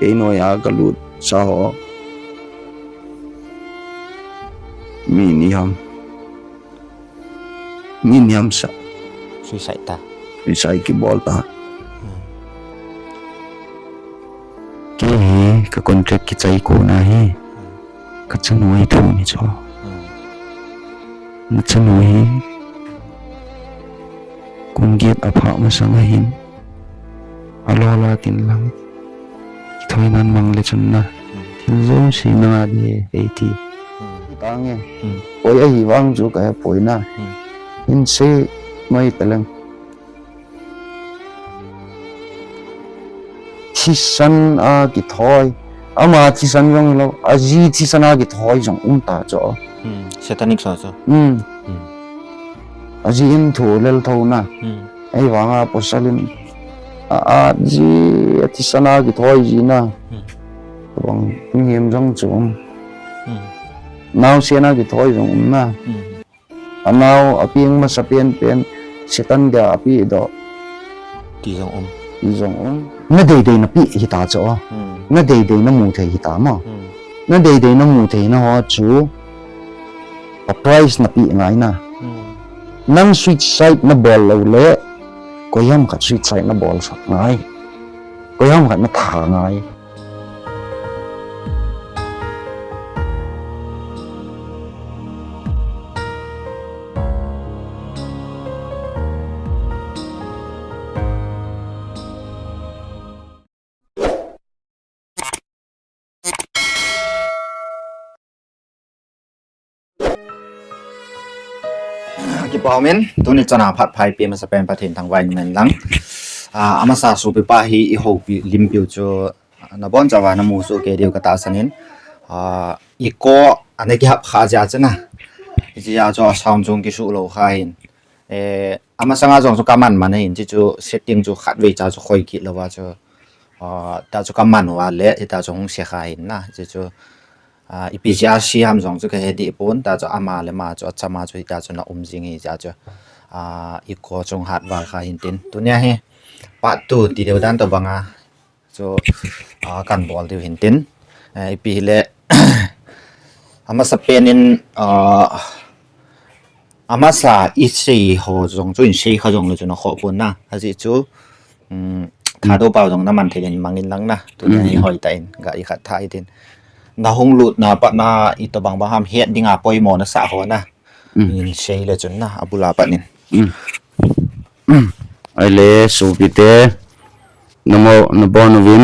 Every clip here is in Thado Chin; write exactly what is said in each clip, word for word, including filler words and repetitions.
Kei noiya kalut sa ho. Mi ni ham. Mi ni ham sa. Suicide ta. Suicide kibol ta. Hmm. Kei hi ka contract kichai kona hi. Hmm. Ka chanu hi thu ni chu. Hmm. Na chanu hi. Kum get aphah masang ahin. Alo la tin lang. Kithoi nan mang le chun na. Hmm. Thil jouse nanga di e, ei ti. Hmm. Tange. Hmm. Poi ahi vang chu ka he poi na. Hmm. Hin sei mai ta leng. Thisan a kithoi. Ama thisan jong lo. Aji thisan a kithoi jong um ta chu. Hmm. Satanic sa chu. Hmm. Hmm. Aji in thu lel tho na. Hmm. Ei vanga pasal in. A, aji a thisan a kithoi ji na. Hmm. Bang, mihem jong chu um. Hmm. Naosen a kithoi jong um na. Hmm. Anao, apeng masa penpen, Satan dia ape doh. Ti jong um. Ti jong um. Na deidei na pe hita chu. Hmm. Na deidei na mu thei hita mo. Hmm. Na deidei na mu thei na ho chu. A price na pe ngai na. Hmm. Nang suicide na bol lou le. Koiham khat suicide na bol sak ngai. Koiham khat na tha ngai. Kipa um in, tuni chana phat pha ipi masa pen Pathen thangvah in um hen lang. Ah, amasa sopipa hi i houpi limpiu chu, ah, nabonchauva namu soh kei diu ka tahsan in. Ah, echo ana kihap kha jeh chun a. Hijeh a chu a sound jong kisuh lou kha hin. Eh, amasanga jong chu ka man man ahin, hichu setting chu khatvei cha chu khoi kit louva chu. Ah, ta chu ka man uva le, hita chu hung se kha hin na, hichu. Ah, ipi jeh a se ham jong chu ka he deh pon, ta chu ama le ama chu achama chu hita chu na um jing hi jeh a chu. Ah, echo chu hat val kha hin tin. Tunia hi part two ti deu dan tobanga chu, ah, kan bol diu hin tin. Eh, ipi hile, amasa pen in, ah, amasa i sei ho jong chu in sei kha jong le chu na khoh pon na. Ajeh chu, um, Thadou pau jong na man thei le in mang in lang na. Tunia hi hoi tah in, ga i khat tha i tin. Na hung lut na pat na itobang bang ham het dinga poimo na sa ho na. Mm. In sei le chun na, abul a pat in. Mm. Mm. Ahile, sopite, namo, nabon uvin,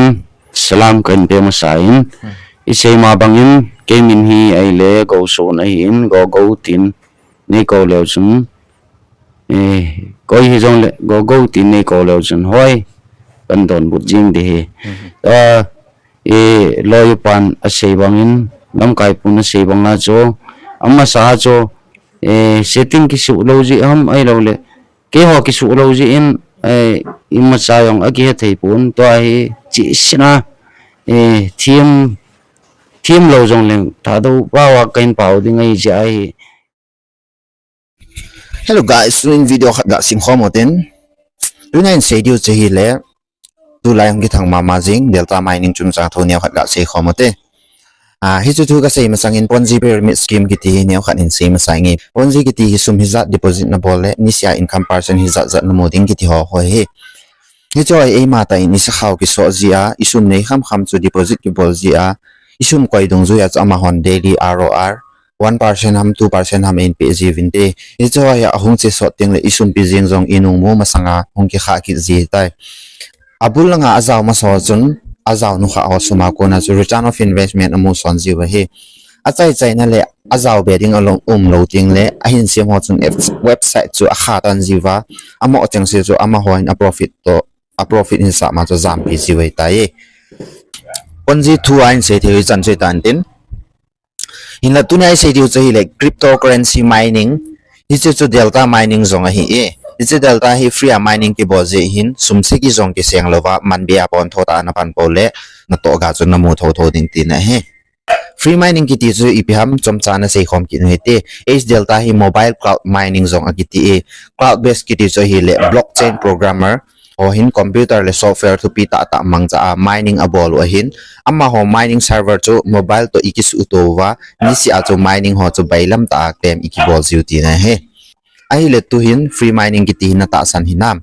salam kahin pe masa in. Mm. I sei ma bangin, kei min hi ahile, Gouson ahin, Go, Goutin, nei kou leu chun. Eh, koi hijongle, Go, Goutin nei kou leu chun. Hoi, kan donbut jing ding ahi. Mm. Ah, eh, loi pan asei bangin, lamkai pun asei banga chu, amasa chu, eh, setting kisuh lou jeh ham ahilouleh, keiho kisuh lou jeh in, eh, imacha jong akihe thei pon, tua hi chihsena, eh, thiem, thiem lou jongleng, Thadou pau a kahin pau ding ahi jeh ahi. Hello guys, tunin video khat ga sim khom utin. Tunia in sei diu chu hile, tulai hung kithang mama jing, Delta Mining chungchang thu neo khat ga sei khom ute. Ah, hichu thu ka sei masangin Ponzi pyramid scheme kiti hi neo khat in sei masa inge. Ponzi kiti hi sum hijat deposit na bol le, niseh a income percent hijat jat na mu ding kiti ho ho hi. Hichu hi eima tah in i sakhao kisoh jeh a, i sum nei kham kham chu deposit kibol jeh a, i sum koi dungjuia chu amahon daily R O R, one percent ham, two percent ham in pe jiuvin te. Hichu hi ahung che sot teng le i sumpi jeng jong i nung mu masanga hung kikha kit ji tai. Abul langa ajao masa ho chun, ajao nukha ho suma kona chu return of investment amu son jiu ahi. Achai chaina le ajao be ding alom um lou teng le, ahin sem ho chun website chu akha tan jiuva, amo chengse chu amahon a profit toh, a profit hin sa ma chu jampi jiu ahi tai. Ponzi thu a in sei thei chan chu tan tin. Hinla tunia i sei diu chu hile cryptocurrency mining. Hichu chu Delta Mining jong ahi e. Hichu Delta hi free a mining kibol jeh hin sum seki jong kiseng louva man be a pon tho tah a na pan pou le natoh ga chu na mu thotho ding tina ahi. Free mining kiti chu ipi ham chomcha na sei khom kit u hite. Hiche Delta hi mobile cloud mining jong akiti e. Cloud base kiti chu hile blockchain programmer ho hin computer le software thupi tah tah mangcha a mining abol u ahin, amaho mining server chu mobile toh ikisuhto uva, niseh a chu mining ho chu bailam tah a claim ikibol jiu tina ahi. Ahile tuhin free mining kiti hi natahsan hinam,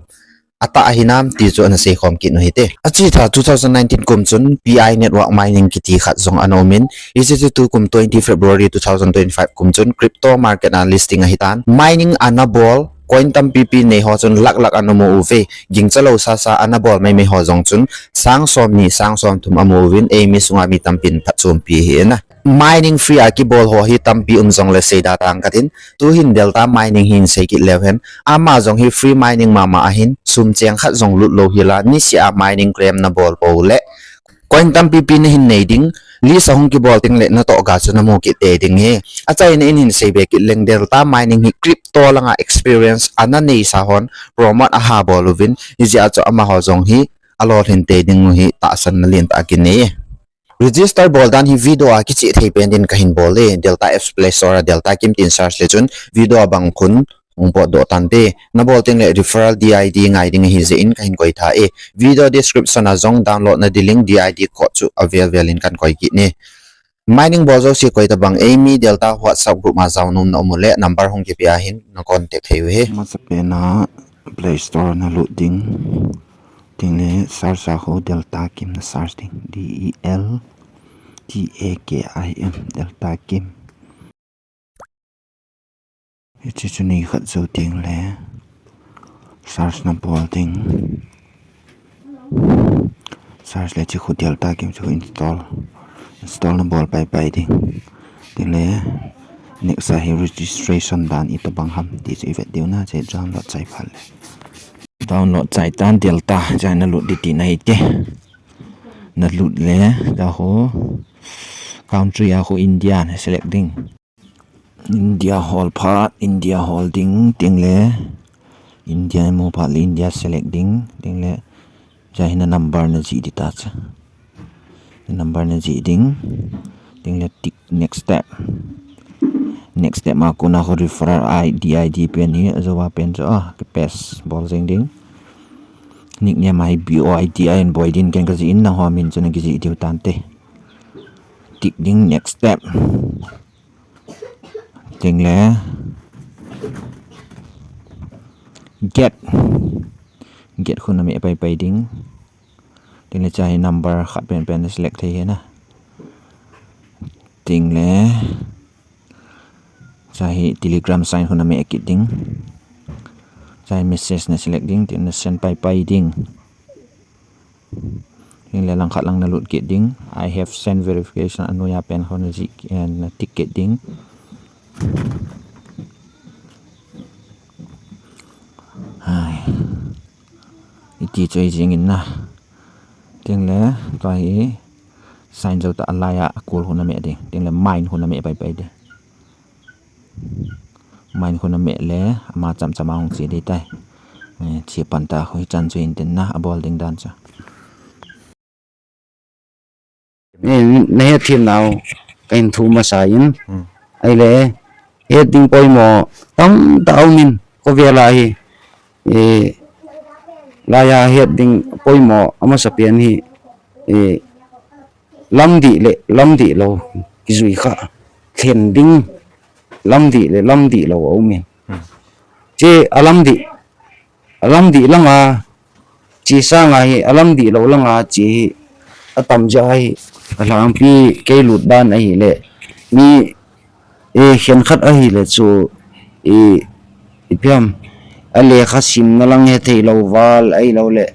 atah ahinam ti chu ana seikhom kit u hite. Ache tha two thousand nineteen kum chun Pi Network Mining kiti khat jong ana umin, hiche chu tukum twenty February two thousand twenty-five kum chun crypto market a listing ahitan. Mining ana bol coin tampipi neiho chun lakh lakh ana mu uve. Gingchalou sasa ana bol maimai ho jong chun sang somni, sang somthum amu uvin, eimi sunga mi tampin phatchompi ahi na. Mining free a kibol ho hi tampi um jongle seida tang katin, tuhin Delta Mining hi hin sei kit leu hen, ama jong hi free mining mama ahin, sum cheng khat jong lut lou hila, niseh a mining claim nabol pou le coin tampipi nahin nei ding, list ahung kibol tengle natoh ga chu namu kit tei ding ahi. Achaina in hin seibe kit leng, Delta Mining hi crypto langa experience ana neisa hon promote aha bol uvin, hijeh a chu amaho jong hi alolhin tei dingu hi tahsanna lentah kinei e. Register bol dan hi video a kicheh thei pen din kahin bol e. Delta Apps Play Store a Delta Kim tin search le chun video abang khun hung potdoh tante. Nabol tengle referral D I D ngai ding ahijeh in kahin koi tha e. Video description a jong download na di link, D I D code chu avel vel in kan koi kit e. Mining bol jouse koi tabang eimi Delta WhatsApp group ma jao nom na um ule number hung kipe a hin na contact thei u ahi. Masapen a Play Store nalut ding. Tengle search a khu Delta Kim na search ding. D E L T A K I M, Delta Kim. Hiche chu nei khat jou tengle search nabol ding. Search le hiche khu Delta Kim chu install. Install nabol paipai ding. Tengle next a hi registration dan itobang ham ti chu ivet diu na, hiche download chai phat le. Download chai tan Delta, hiche nalut ding tina hite. Nalut le, hiche khu country a khu India na select ding. India hol phat, India hol ding, tengle India imu phat le India select ding, tengle hiche hi na number najih ding tachu. Number najih ding, tengle tick next step. Next step ma kona khu referral I D, I D pen hi, ajouva pen chu a, kipaste bol jeng ding. Nickname a hi B O I D I N Boidin ken kajih in, nangho min chu nakijih diu tante. Tick ding next step. Tengle get. Get khu nameh paipai ding. Tengle hiche hi number khat penpen select thei ahi na. Tengle hiche hi Telegram sign khu nameh kit ding. Hiche hi message na select ding, tengle send paipai ding. Tengle langkhat lang nalut kit ding. I have sent verification, anoiya pen khu najih, eh, na tick kit ding. Hai. Iti chu ijing in na. Tengle tua hi sign jou tah a lai a akul khu nameh ding. Tengle mine khu nameh paipai ding. Mine khu nameh le ama chamcham a hung che ding tai. Eh, che pan ta khu hichan chu hin tin na, abol ding dan chu. Eh, nahet them nau kahin thu masa in. Ahile het ding poimo tamtah aumin, khovel a hi, eh, laiya het ding poimo amasapen hi, eh, lamdih le lamdih lou kijui kha, lhen ding lamdih le lamdih lou aumin. Hiche alamdih, alamdih langa che sanga hi, alamdih lou langa che hi atam jeh ahi. Alhangpi kei lut dan ahile, mi, eh, khenkhat ahile chu, eh, ipi ham, alekha simna lang hethei lou val ahiloule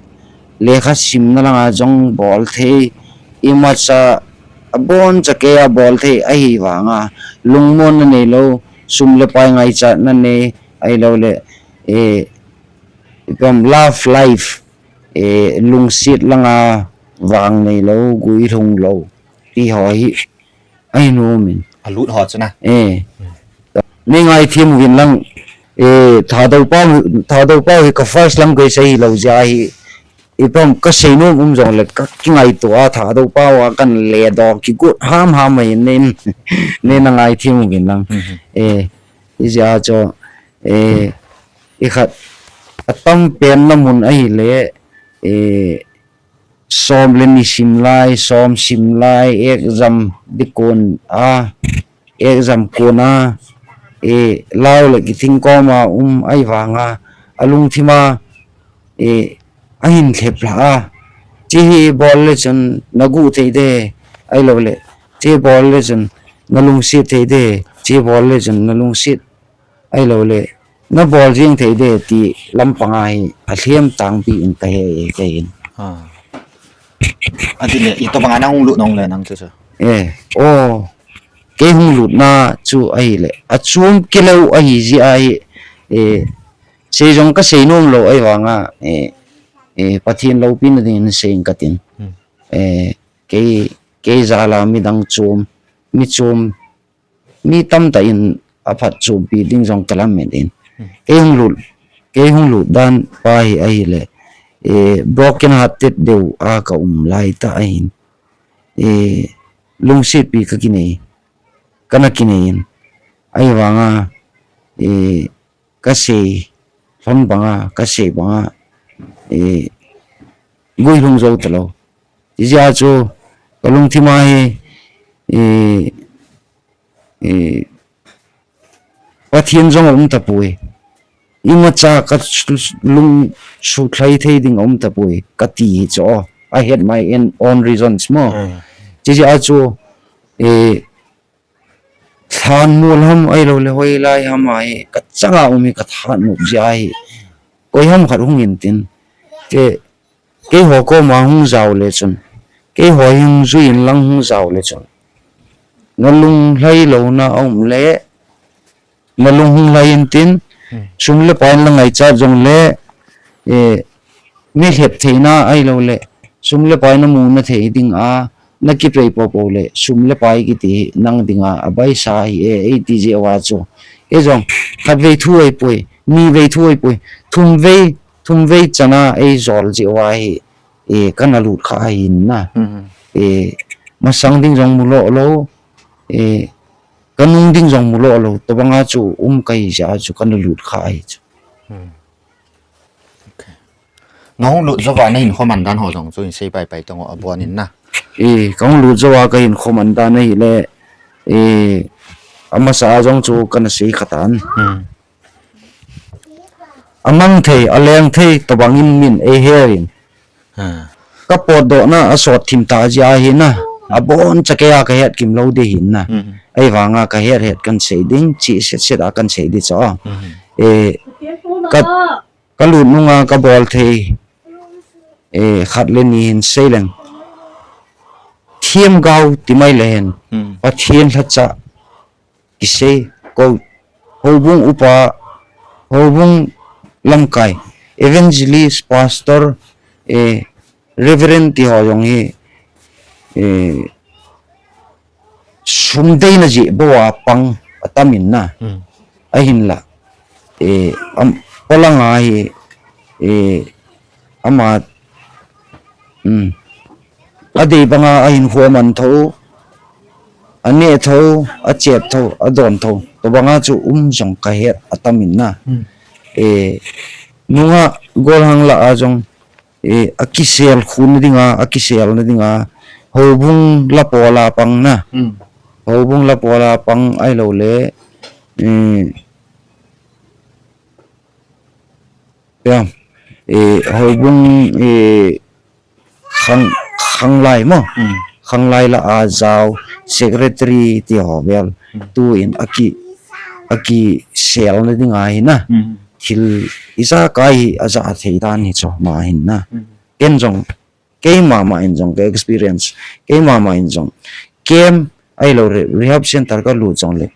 lekha simna langa jong bol thei, imacha aboncha keiya bol thei ahivanga lungmonna neilou, sum le pai ngaichatna nei ahiloule, eh, ipi ham, love life, eh, lungset langa vang neilou, guilhung lou tiho hi ahin umin. Alut ho chu na. Eh. Nei ngaithem uvin lang, eh, Thadou pau, Thadou pau hi ka first lang koi sei hilou jeh ahi. Ipi ham, kasei nom um jongle kakingaito a, Thadou pau a kanledoh kigot hamham ahin, nei, nei na ngaithem uvin lang. Eh, hijeh a chu, eh, ikhat atam pen na mun ahile, eh, som le ni sim lai, som sim lai, exam ding kon a, exam kon a, eh, lau le kithing koma um ahivanga, alungthima, eh, ahin lhep lha a. Chi hi bol le chun naguh thei de, ahilou le. Chi bol le chun nalungset thei de, chi bol le chun nalungset ahilou le, nabol jing thei de ti lampang a hi alhem tangpi in kahe e kei hin. Ah. Adile, itobang a nahung lut nung le nang chu chu. Eh, o, kei hung lutna chu ahile, achom kilou ahi jeh ahi, eh, sei jong kasei nom lou ahivanga, eh, eh, Pathen loupina dingin sei ing katin. Hmm. Eh, kei, kei jal a midang chom, mi chom, mi tamtah in aphatchompi ding jong kalamen in. Hmm. Kei hung lut, kei hung lut dan pa hi ahile, eh, broken hearted deu a kaum laitah ahin. Eh, lungsetpi kakinei, kana kinei in. Ahivanga, eh, kasei lhon banga, kasei banga, eh, guilhung jou talou. Hijeh a chu kalungthim a hi, eh, eh, Pathen jong aum tapoi. Imacha kalung sutlhai thei ding aum tapoi, kati hi chu. I had my own, own reasons mo. Hmm. Hijeh a chu, eh, lhan mol ham ahilou le hoilai ham ahi, kachang a um hi kathanop jeh ahi. Koi ham khat hung in tin. Kei, keiho koma hung jao le chun. Keiho hung jui in lang hung jao le chun. Nalung lhai louna aum le, nalung hung lhai in tin. Hmm. Sum le pai in la ngaichat jong le, eh, mi lhep theina ahilou le, sum le pai namu nathei ding a, nakipei popo le, sum le pai kiti hi nang dinga abaisa ahi e, eiti jeh uva chu. Kei jong, khatvei thu ahipoi, nivei thu ahipoi, thumvei, thumvei chana eijol jeh uva hi, eh, kana lut kha ahin na. Hmm. Eh, masang ding jong mu lou lou, eh, kanung ding jong mu lou lou, tobanga chu um kahi jeh a chu kana lut kha ahi chu. Hmm. Okay. Nahung lut jouva nahinkho man dan ho jong chu hin sei paipai tang o, abon in na. Eh, kahung lut jouva kahinkho man dan ahile, eh, amasa a jong chu kana sei kha tan. Hmm. Amang thei, aleng thei, tobang in min eihe in. Hmm. Kapotdohna asot thim ta jeh ahi na. Abon cha kei a kahet kim lou ding ahin na. Hmm. Ahivanga kahet het kan sei ding, chi set set a kan sei ding chu. Hmm. Eh, ka Kalut nunga kabol thei, eh, khat le ni hin sei leng. Themgao ti mai le hen. Hmm. Pathen lhacha kisei ko. Houbung upa, houbung lamkai, evangelist, pastor, eh, reverend ti ho jong hi, eh, sum deina jeh bou a pang atam in na. Hmm. Ahinla, eh, am, polanga hi, eh, ama, hmm, adei banga ahinkho aman tho, aneh tho, achep tho, adon tho, tobanga chu um jong kahet atam in na. Hmm. Eh, nunga golhang lah a jong, eh, akisel khun na dinga, akisel na dinga, houbung la pola pang na. Hmm. Houbung la pola pang ahilou le, eh, ya, eh, houbung, eh, khang, khanglai mo. Hmm. Khanglai lah a jao, secretary ti ho vel. Hmm. Tu in aki, akisel na dinga hi na. Hmm. Thil ijakai hi aja thei dan hi chu ama hin na. Hmm. Ken jong, keima ma in jong, ka experience, keima ma in jong. Camp, ahilou le, rehab center kalut jong le.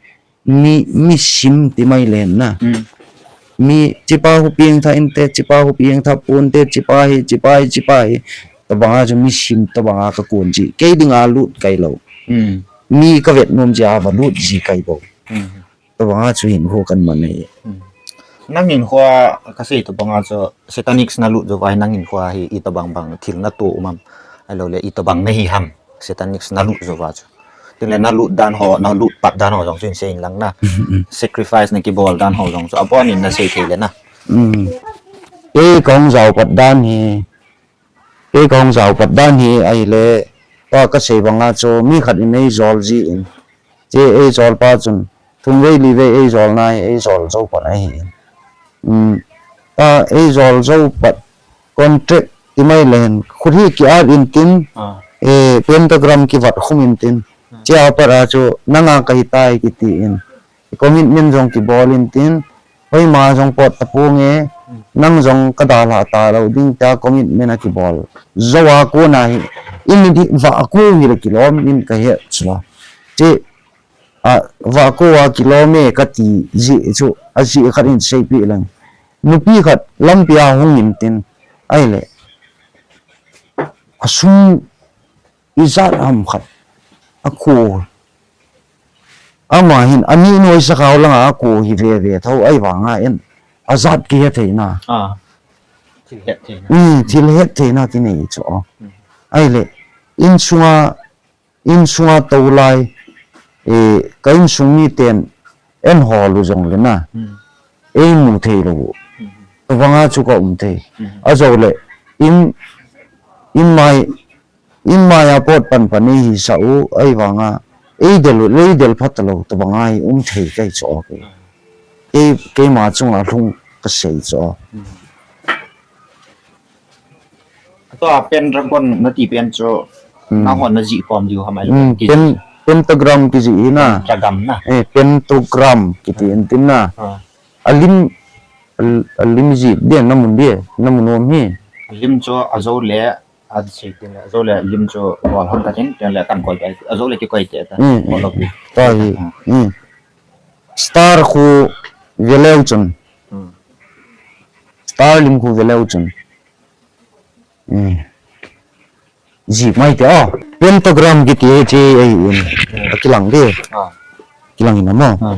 Mi, mi sim ti mai le na. Hmm. Mi chipa hu pieng tha inte, chipa hu pieng tha pon te, chipa hi, chipa hi, chipa hi. Tobanga chu mi sim, tobanga kakon ji. Kei dinga lut kahi lou. Hmm. Mi kavet nom jeh a valut ji kahi bou. Hmm. Tobanga chu hinkho kaman ahi. Hmm. Nang hinkho a kasei tobanga chu satanics nalut jouva hi nang hinkho a hi itobang bang thil natoh um am. Ahilou le itobang nahi ham. Satanics nalut jouva chu. Tin le nalut dan ho, nalut pat dan ho jong chu hin sei in lang na. Hmm, hmm. Sacrifice nakibol dan ho jong chu. Abon in nasei thei le na. Hmm. Kei kahung jao pat dan hi. Kei kahung jao pat dan hi ahile, pa kasei banga chu mi khat in eijol ji in. Che eijol pa chun, thum vei li vei eijol na hi eijol jou pat ahi. Um, pa eijol jou pat contract ti mai le hen, khut hi ki-at in tin, Ah. eh, pentagram kivat khum in tin. Hmm. Che a pat a chu, nanga kahi tai kiti in. Commitment jong kibol in tin, hoima jong pot taponge, Hmm. nang jong kadalha talou ding tia commitment akibol. Jou a kona hi, in di vah ko hi le kilom in kahe chu la. Che, a, vah ko a kilom e kati ji chu, ajeh khat in seipeh leng. Nupi khat lampi a hung in tin, ahile. Asum ijat ham khat. Ako. Ama hin, ani noi sakau langa ako hi veve tho ahivanga in. Ajat kihe theina. Ah. Thil het theina. Hmm, thil het theina kinei chu. Hmm. Ahile, insunga, insunga tolai, eh, ka insung miten, en hol u jong le na. Hmm. Eimu thei lou. Hmm. Tobanga chu ka um thei. Hmm. Ajou le, in, in mai, in maiya pot panpan eihisah u, ahivanga, eidel u, eidel phat lou, tobanga hi um thei kei chu, okay. Kei, keima chunga lhung kasei chu. Hmm. Tua pen dragon nati pen chu, Hmm. nahon najih khom diu ham ai. Hmm, Ki- pen, pentagram kiji hi na. Pentagram na. Eh, pentagram kiti in tin na. Ah. Alim, al-, alim ji, dia namun dia, namun om hi. Alim chu ajou le, An sei tin le, ajou le lim chu bol hon ta tin, tin le kan koi ta, ajou le kikoi te ta. Mm, mm. Bol lo pi. Ta hi. Ah. Mm. Star khu veleu chun. Mm. Star lim khu veleu chun. Mm. Ji mai te, oh. Pentagram kiti hi chi ahi in. Mm. Akilang de. Ah. Kilang in amo. Ah.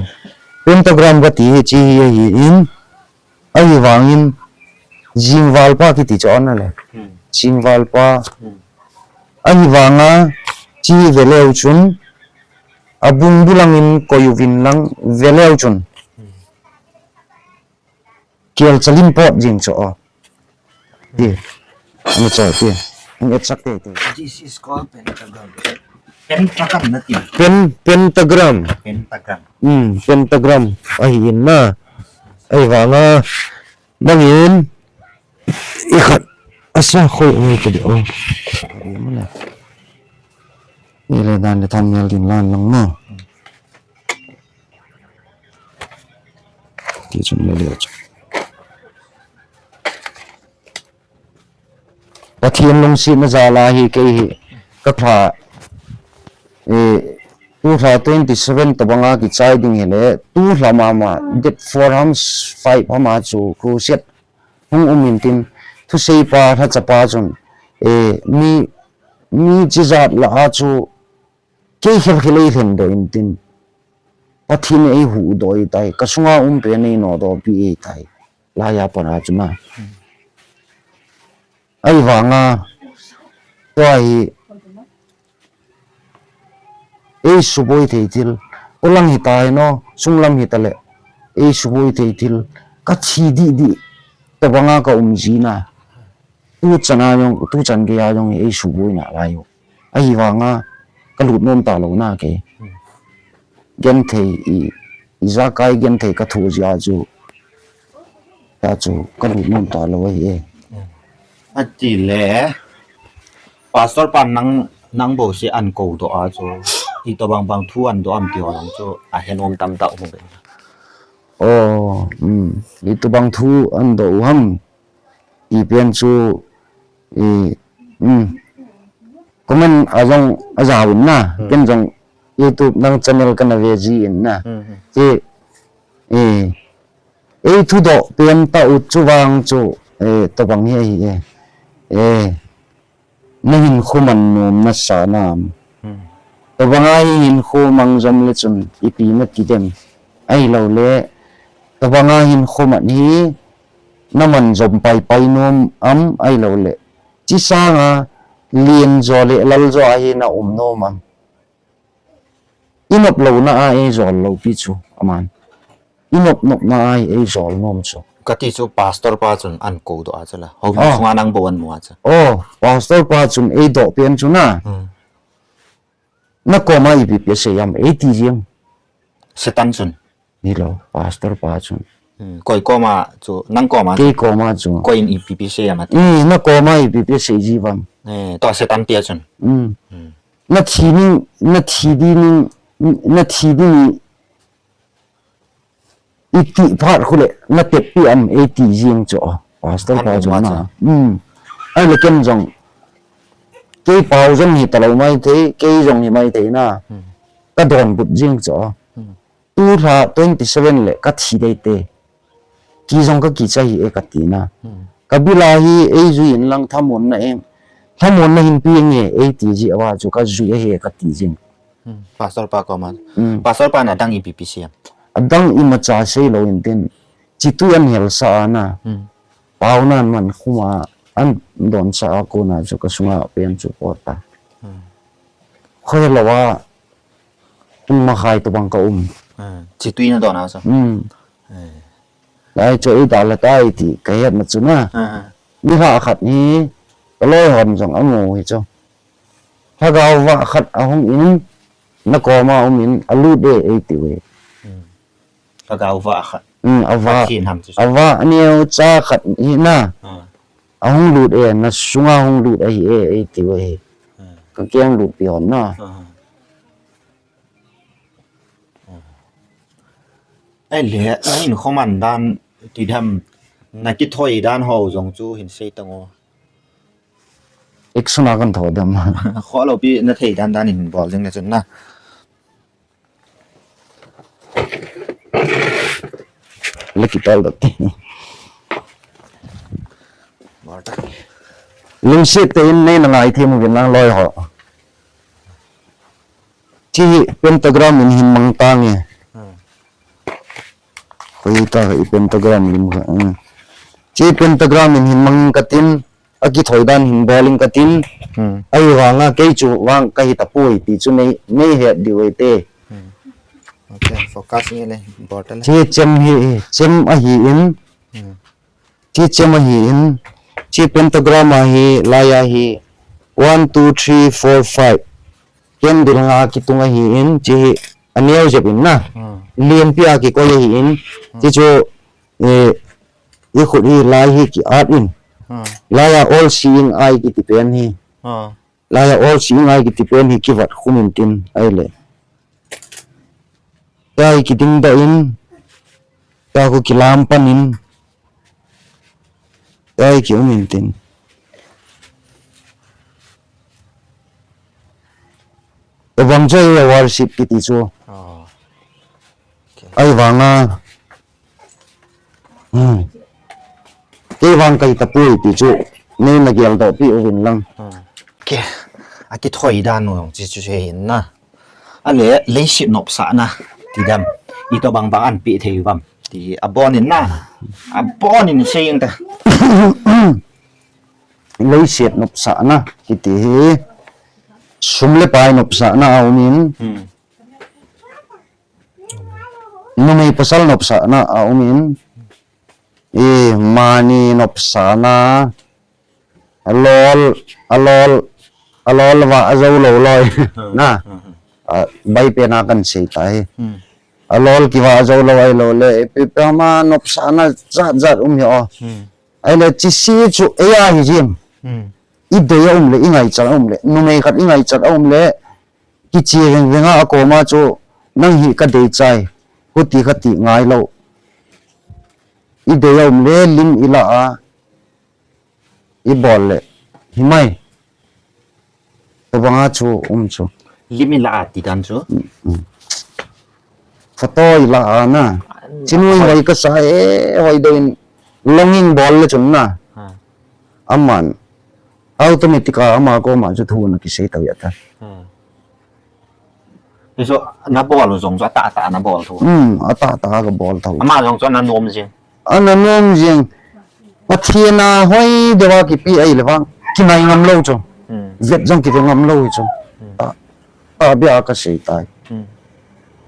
Pentagram kati hi chi ahi in. Ahivangin, jingvalpa kiti chu ana le. Hmm. Jingvalpa. Hmm. Ahivanga, chi veleu chun, abung bulangin koiyuvin lang veleu chun. Hmm. Kiel chalim pot jing chu o. Ti. Ana chai ti. Ang etsak te ti. This is called pentagram. Pentagram na ti. Pen, pentagram. Pentagram. Hmm, pentagram. Ahi in na. Ahivanga. Bangin, ikhat, asa khoi ngai kadi o. Ile dan le thumbnail din lan lang mo. Ti chun le le chu. Pathen lungsetna jal a hi kei hi ka pha, eh, tulha twenty seven tabanga kichai ding hile, tulha mama, date four ham, five ham a chu crusade hung um in tin, thusei pa, lhacha pa chun, eh, mi, mi chijat lah a chu, kei khel khel ei lhen doh in tin, Pathen in ei huhdoh ei tai, ka sunga um pen ei nodoh pi ei tai, laiya pat a chu na. Ahivanga, tua hi, ei suboi thei thil, kholang hita hino, sunglam hita le, ei suboi thei thil, ka thi didi, tabanga ka um jina, tu chan a jong, tu chan gei a jong, ei suboi nalai u. Ahivanga, ka lut nom talou na kei. Genthei i, ijakai genthei ka thoh jia chu. Tia chu ka lut nom talou ahi e. Atile, Pastor pan nang, nang bou se an kou doh a chu. Itobang bang thu an doh am ti ho lang chu. Ahe nom tamtah um be. Oh, um. Itobang thu an doh u ham. Ipen chu, i, um. Comment a jong a jaovin na. Hmm. Ken jong YouTube nang channel kana ve ji in na. Hmm, hmm. Ti, i, Ei thudoh pen tah u chu vang chu, eh, tobang hi ahi e. Eh, na hinkho man nom nasa nam. Hmm. Tobanga hi hinkho mang jom le chun ipi na ti dem. Ahilou le, tobanga hinkho man hi na man jom pai pai nom am ahilou le. Chi sanga lien jo le lal jo ahi na um nom am. I nop louna a ei jol lou pi chu, aman. I nop nopna a ei jol nom chu. Kati chu pastor pa chun an kou doh a chu la. Houin sunga nang bou an mu a chu. Oh, pastor pa chun ei doh pen chu na. Hmm. Na koma ipi pi asei em, ei ti jing. Satan chun. Ni lo, pastor pa chun. Hmm, koi koma chu, nang koma chu. Kei koma chu. Koi in ipi pi asei em ati. Eh, na koma ipi pi asei ji vam. Eh, to Satan tia chun. Hmm. Hmm. Na thi ning, na thi di ning, na thi di ni iti phat khule, na tep pi am, ei ti jing chu. Pastor pa chun na. Hmm. Ai le ken jong. Kei pau jong hi talou mai thei, kei jong hi mai thei na. Hmm. Ka donbut jing chu. Hmm. Tu lha twenty seven le ka thi dei te. Ki jong ka kicha hi e ka ti na. Hmm. Ka bila hi ei jui in lang thamon na em. Thamon na hin pi nge ei ti ji awa chu ka jui a he ka ti jing. Hmm. Pastor pa koma. Hmm. Pastor pa na dang ipi pi asei em. Adang imacha sei lou in tin. Chitui an hel sa a na. Hmm. Pau nan man khuma an don sa a kona chu ka sunga pen chu pota. Hmm. Khoi lou a. Kum ma khai to bang ka um. Hmm. Chitui na don a sa. Hmm. Eh. Lai chu i dal a tai ti ka het na chu na. Ah. Ni lha khat ni ka loi hon jong a mu hi chu. Lhagao va khat a hung in na koma um in a lut e ei ti ve. Hmm. Lhagao va khat. Hmm, a va. Pathen ham chu. A va neo cha khat hi na. Ah. A hung lut e na sunga hung lut ahi e ei ti ve. Ah. Ka keng lut pi hon na. Ah. Ai le, na hin khoman dan, ti dam, na kithoi dan ho jong chu hin sei tang o. Action a kan tho dam. Kho lo pi na thei dan dan hin bol jing le chun na. Le kital da ti. Bol ta. Lungset te in nei na ngai thim uvin lang loi ho. Chi hi pentagram in hin mang tange. Hmm. Koi ta hi pentagram lim kha. Hmm. Chi pentagram in hin mang katin, a kithoi dan hin bol in katin. Hmm. Ahivanga kei chu vang ka hi tapoi ti chu nei, nei het diu ve te. Hmm. Okay, focus nge le, important. Chi chem hi, chem ahi in. Hmm. Chi chem ahi in, chi pentagram ahi, lai ahi, one, two, three, four, five. Candle nga kitung ahi in, chi hi aneo jep in na. Hmm. Lienpi a kikoi ahi in, hmm, chi chu, eh, i khut hi lai hi ki at in. Hmm. Lai a all seeing eye kiti pen hi. Hmm. Lai a all seeing eye kiti pen hi kivat khum in tin, ai le. Tua hi kiding doh in, tua khu kilam pan in, tua hi ki um in tin. Abang chu a worship kiti chu. Oh. Okay. Ahivanga. Hmm. Kei vang ka hi tapoi ti chu. Nei na geldoh pi uvin lang. Hmm. Okay. A kithoi dan u jong chi chu sei in na. A le, leiset nopsahna, ti dam. Itobang bang an pe thei uvam. Ti abonin na. Abonin sei ing ta. Leiset nopsahna, kiti hi. Sum le pai nopsahna a um in. Hmm. Numei pasal nopsahna a um in. I mani nopsahna. Alol, alol, alol va a jou lou loi. Hmm. Na. Hmm. A, bai pen a kan sei ta hi. Hmm. Alol kiva jou lou ahilou le, ipi ipi ham a nopsahna jat jat um hi o. Hmm. Ahile chi si chu ei a hi jim. Hmm. I dei a um le, i ngaichat a um le, numei khat i ngaichat a um le, kichi veng veng a a koma chu, nang hi ka dei chai, huti khati ngai lou. I dei a um le, lim i la a, i bol le, hi mai. Tobang a chu um chu. Lim i la a ti dan chu. Mm, mm. Photo i la a na. An- Chinui hoi ka sa e, hoi dou in longing bol le chun na. Ha. Aman. Automatic a ama koma chu thu na kisei tau ya ta. Ha. Hichu na bol u jong chu atah atah na bol tho. Hmm, atah atah ka bol tho. Ama jong chu ana nom jing. Ana nom jing. Pathen a hoi deuva kipe ahile vang. Kinai ngam lou chu. Hmm. Vet jong kive ngam lou chu. Hmm. Ta, ta bia ka sei tai. Hmm.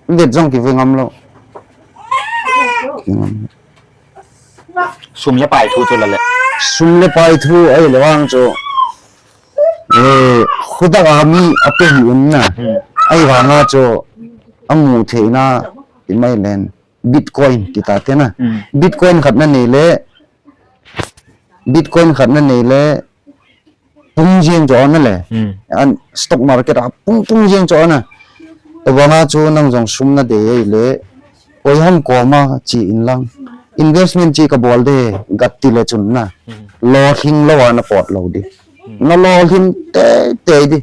Vet jong kive ngam lou. Ki ngam. Sum le pai thu chu la le. Sum le pai thu ahile vang chu, eh, khudak a mi ape hi in na. Hmm. Ahivanga chu amu theina i mai len. Bitcoin ti ta te na. Hmm. Bitcoin khat na nei le, Bitcoin khat na nei le, pung jeng chu ana le. Hmm. An stock market a pung pung jeng chu ana. Tabanga chu nang jong sum na dei le, koi ham koma chi in lang. Investment chi ka bol de, gat ti le chun na. Hmm. Lolhing lou ana pot lou di. Hmm. Na lolhing te te di.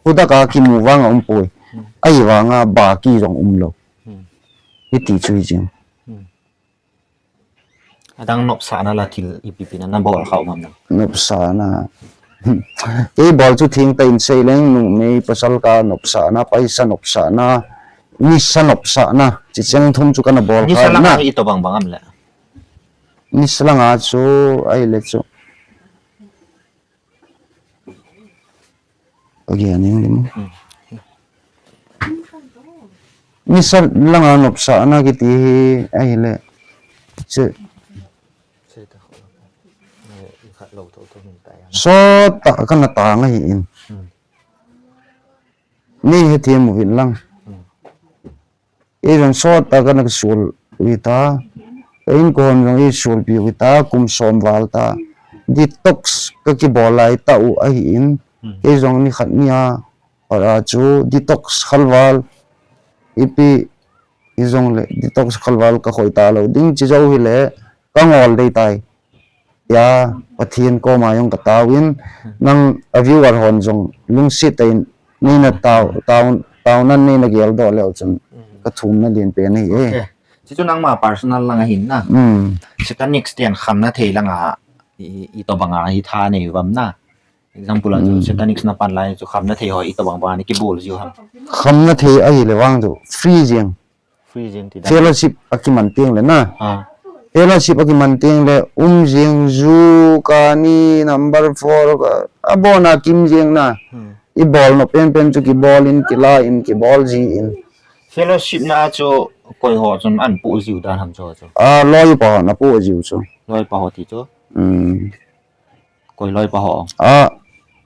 Khudak a kimu vang a um poi. Hmm. Ahivanga ba ki jong um lou. Hmm. Hiti chu hi jing. Hmm. Adang nopsahna la thil ipi pi na na bol khau mam na. Nopsahna. Kei bol chu thing ta in sei leng numei pasal ka nopsahna, paisa nopsahna, nisa nopsahna. Chi cheng thum chu kana bol kha na. Nisa langa hi itobang bang am le. Nisa langa chu ahile chu. Agi aning lim. Hmm. Nisa langa nopsahna kiti hi ahile. Che. Sot ta kana ta ngai in. Hmm. Ni he thiam u hin lang. Hmm. Ei jong sot ta kana sul ui ta. Ka in ko hon jong ei sul pi ui ta, kum som val ta. Detox ka kibol lai ta u ahi in. Hmm. Ei jong ni khat ni a, para chu detox khalval. Ipi i jong le detox khalval ka khoi ta lou ding chi jo hi le ka ngol dei tai. Ya, Pathen koma jong ka tao in, nang a viewer hon jong lungset in, nei na tao, tao, tao nan nei na gel doh leu chun, ka thum na din pen hi e. Okay. Chi chu nangma personal lang ahin na. Hmm. Satanic ten kham na thei langa, i, itobang a hi tha nei vam na. Example a chu, hmm, Satanic na pan lai chu kham na thei ho itobang bang a ni kibol jiu ham. Kham na thei ahile vang chu, free jeng. Free jeng ti dan. Fellowship a kiman teng le na. Ah. Fellowship a kiman teng le, um jeng ju ka ni number four ka, a bon a kim jeng na. Hmm. I bol nop pen pen chu kibol in, kila in, kibol ji in. Fellowship na chu koi ho chun an pu jiu dan ham chu chu. A, loi pa ho na pu jiu chu. Loi pa ho ti chu. Hmm. Koi loi pa ho. A,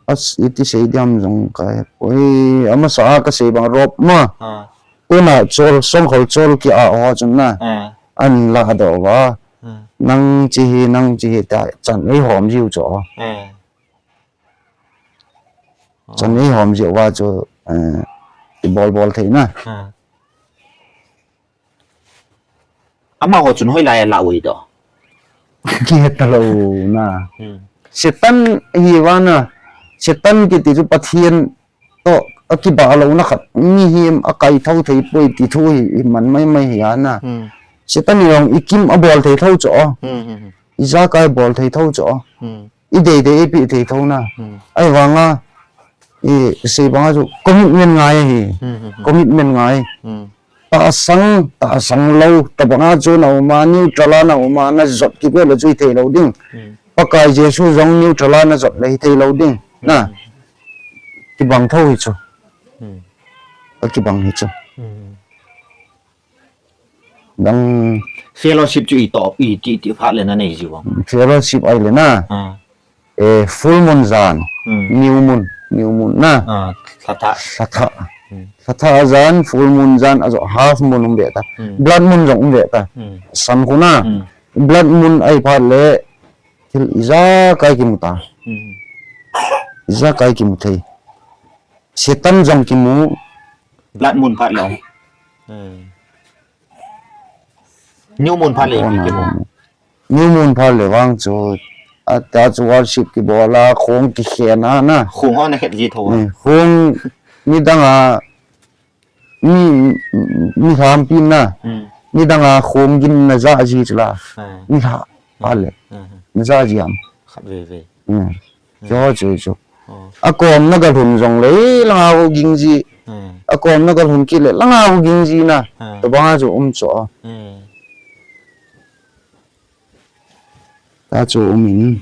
as iti sei diam jong kai. Koi, amasa a ka sei bang rop ma. Ah. Tuna chol, songkhol chol ki a ho chun na. Ah. An la do va. Ah. Nang chi hi, nang chi hi ta chan ei hom jiu cho. Ah. Chan ei hom jiu va chu, eh, i bol bol thei na. Ah. Amaho chun hoilai a la ui doh. Kihet talou na. Hmm. Satan hi vana, Satan kiti chu Pathen toh a kibah louna khat, mihem a kaithou thei poi ti thu hi, hi man mai mai hi ana. Hmm. Satan hi jong i kim a bol thei thou cho. Hmm, hmm, hmm. I jakai bol thei thou cho. Hmm. I dei dei i pi thei thou na. Hmm. Ahivanga, i sei banga chu commitment ngai ahi. Hmm, hmm, hmm. Commitment ngai. Hmm. Tahsang, tahsang lou, tabanga chu na uma, neutral a na uma, na jot kibel le chu hi thei lou ding. Hmm. Pakai Jesu jong neutral a na jot le hi thei lou ding. Na. Hmm. Kibang thou hi chu. Hmm. A kibang hi chu. Hmm. Dang fellowship chu i top, i ti, ti phat le na nei jiu vang. Fellowship ahile na. Ah. Eh, full moon jan. Hmm. New moon, new moon na. Ah, lhatha. Lhatha. Hmm. Lhatha jan, full moon jan, ajo half moon um ve ta. Hmm. Blood moon jong um ve ta. Hmm. San khu na. Hmm. Blood moon ahi phat le, thil ijakai kimu ta. Hmm. Ijakai kimu thei. Satan jong kimu. Blood moon phat le. Hmm. New moon phat le, oh, kimu. New moon phat le vang chu, a, ta chu worship kibol a, khong kikhen a na. Khong ho na het ji tho. Eh, khong midang a, mi, mi ham pin na. Hmm. Midang a khong gin na ja ji chu la. Hmm. Mi ha, phat le. Hmm. Na ja ji am. Khat ve ve. Hmm. Cho chu chu. Oh. A kom na ka lhun jong le, langa hu ging ji. Hmm. A kom na ka lhun kit le, langa hu ging ji na. Hmm. Tabanga chu um cho. Hmm. Ta chu um in.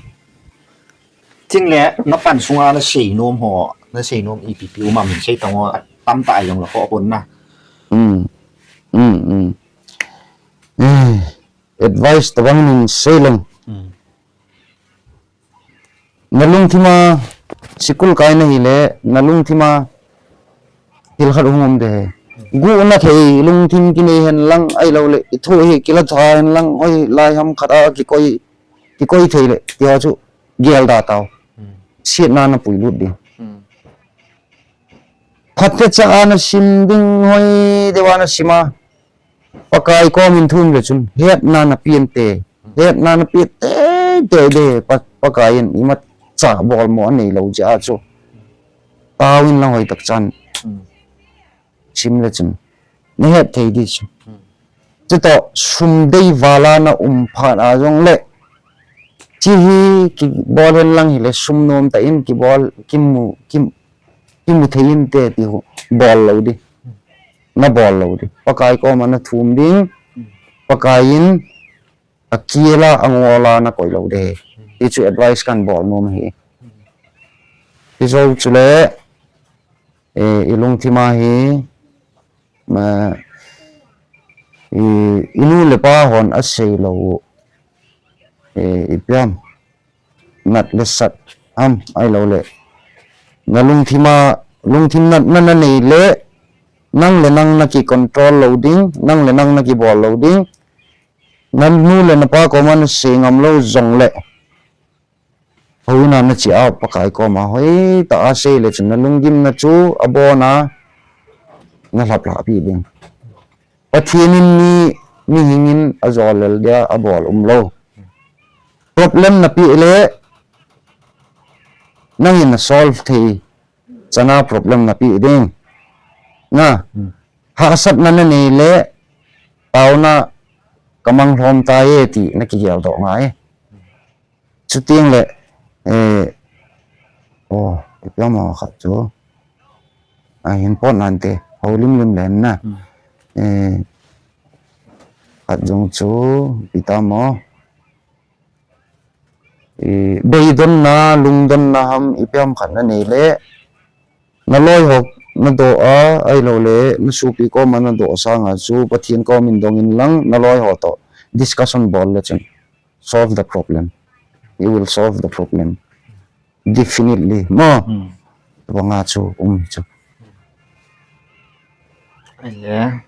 Tin le, na pan sunga na sei nom ho, na sei nom ipi pi um am sei tang ho, tam ta jong la ho pon na. Hmm. Hmm, hmm. Eh. advice tabang nin sei leng. Hmm. Na lungthima sikul kai na hile, na lungthima thil khat hung um de. Gu na thei lungthim kinei hen lang, ai lo le, i thu hi kila tha hen lang, oi, lai ham khat a kikoi, kikoi thei le, ti ho chu gel da tau. Hmm. Siatna na pui lut ding. Hmm. Phat te cha ana sim ding hoi de wa na sima. Pakai kom in thum le chun, hetna na pian te, hetna na pian te, te de, Pa-, Pakai in imat cha bol mo anei lo cha chu. Tau in lang hoi tak chan. Hmm. Sim le chun. Na het thei di chu. Hmm. Chuto sum dei vala na um phat a jong le. Chi hi kibol hen lang hile sum nom ta in kibol, kimu, kim, kimu thei in te ti hu bol lo di. Na bol lo di. Pakai kom a na thum ding. Pakai in a kiel a, a ngol a na koi lo de. Ti chu advice kan bol nom hi. Ti zo chu le, eh, i lungthim a hi, ma, i, i nu le pa hon a sei lo, eh, i piam. Nat le sat am, ai lo le. Na lungthim a, lungthim nat na, na nei le, nang le nang na ki control lo ding, nang le nang na kibol lo ding. Na nu le na pa kom a na sei ngam lo jong le. Houin a na chi a Pakai kom a hoi ta a sei le chun na lunggim na chu a bon a na lhap lhah pi ding. Pathian in mi, mihing in a jol lel dia a bol um lo. Problem na pi le nang in na solve thei. Chana problem na pi ding. Na, hmm, hahsatna na nei le, tauna ka mang lhom ta e ti na kigel doh ngai. Chuting le, eh, oh, ipi mo khat chu. A hin pot nan te, ho lim lim len na. Hmm. Eh, khat jong chu, ipi ta mo. I, beidonna, lungdonna ham, ipi ham khat na nei le, na loi ho na doh a, ai lo le, na supi kom a na doh sanga chu, Pathian kom in dong in lang, na loi ho to discussion bol le chun, solve the problem. You will solve the problem. Definitely. Mo? Hmm. Banga chu, um chu. Ai le.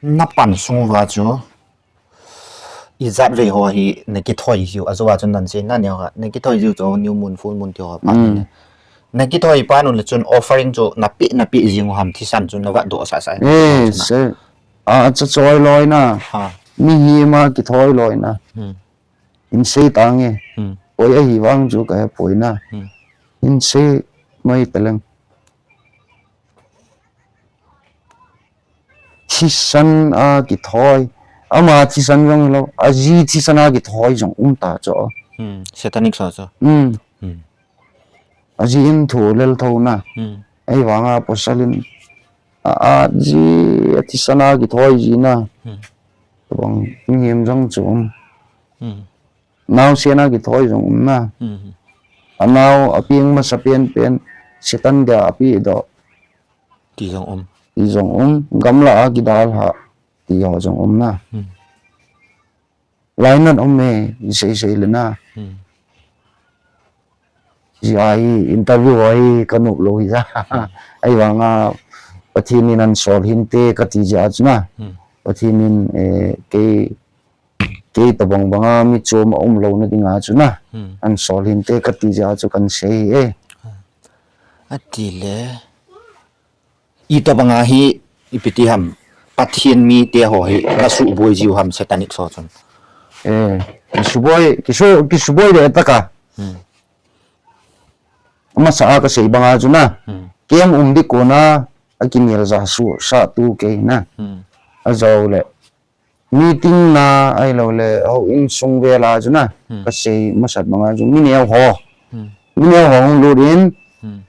Na pan sung uva chu. Ijat vei ho hi na kithoi jiu, ajo a chun nan sei na neo ka, na kithoi jiu chu new moon, full moon ti ho pa. Mm. Na kithoi pa nu le chun offering chu na pe, na pe jing u ham thisan chu na va doh sa sa. Eh, se. A, cha choi loi na. Ha. Mihem a kithoi loi na. Hmm. In sei tange. Hmm. Poi ahi vang chu ka he poi na. Hmm. In sei mai taleng. Thisan a kithoi. Ama thisan jong lo. Aji thisan a kithoi jong um ta cho. Hmm. Satanic so cho. Hmm. Hmm. Aji in thu lel tho na. Hmm. Ei vanga pasal in. A, aji a thisan a kithoi ji na. Hmm. Tabang mihem jong chu um. Hmm. Naosen a kithoi jong um na. Hmm. Anao a peng masa pen pen. Satan dia a pi doh. Ti jong um. Ti jong um. Gamla a kidal ha. Ti ho jong um na. Hmm. Lainat um e, i sei sei le na. Hmm. Ji a hi interview a hi ka nop lou hi ja. Hmm. Ahivanga Pathen in ahin sol hinte ka ti jeh a chu na. Hmm. Pathen in, eh, kei, kei tabang banga mi chom a um louna dinga chu na. Hmm. Ahin sol hinte ka ti jeh a chu kan sei hi e. Ati le. Itobanga hi, ipi ti ham, Pathen mite ho hi, na suboi jiu ham Satanic so chun. Eh, kisuboi, kisu-, kisuboi le taka. Hmm. Amasa a ka sei banga chu na. Hmm. Kem um di kona, a kinel ja su, sa tu kei na. Hmm. Ajou le. Meeting na ahilou le, houin sung vel a chu na, hmm, ka sei masat banga chu, mi neo ho. Hmm. Mi neo ho hung lut in, hmm,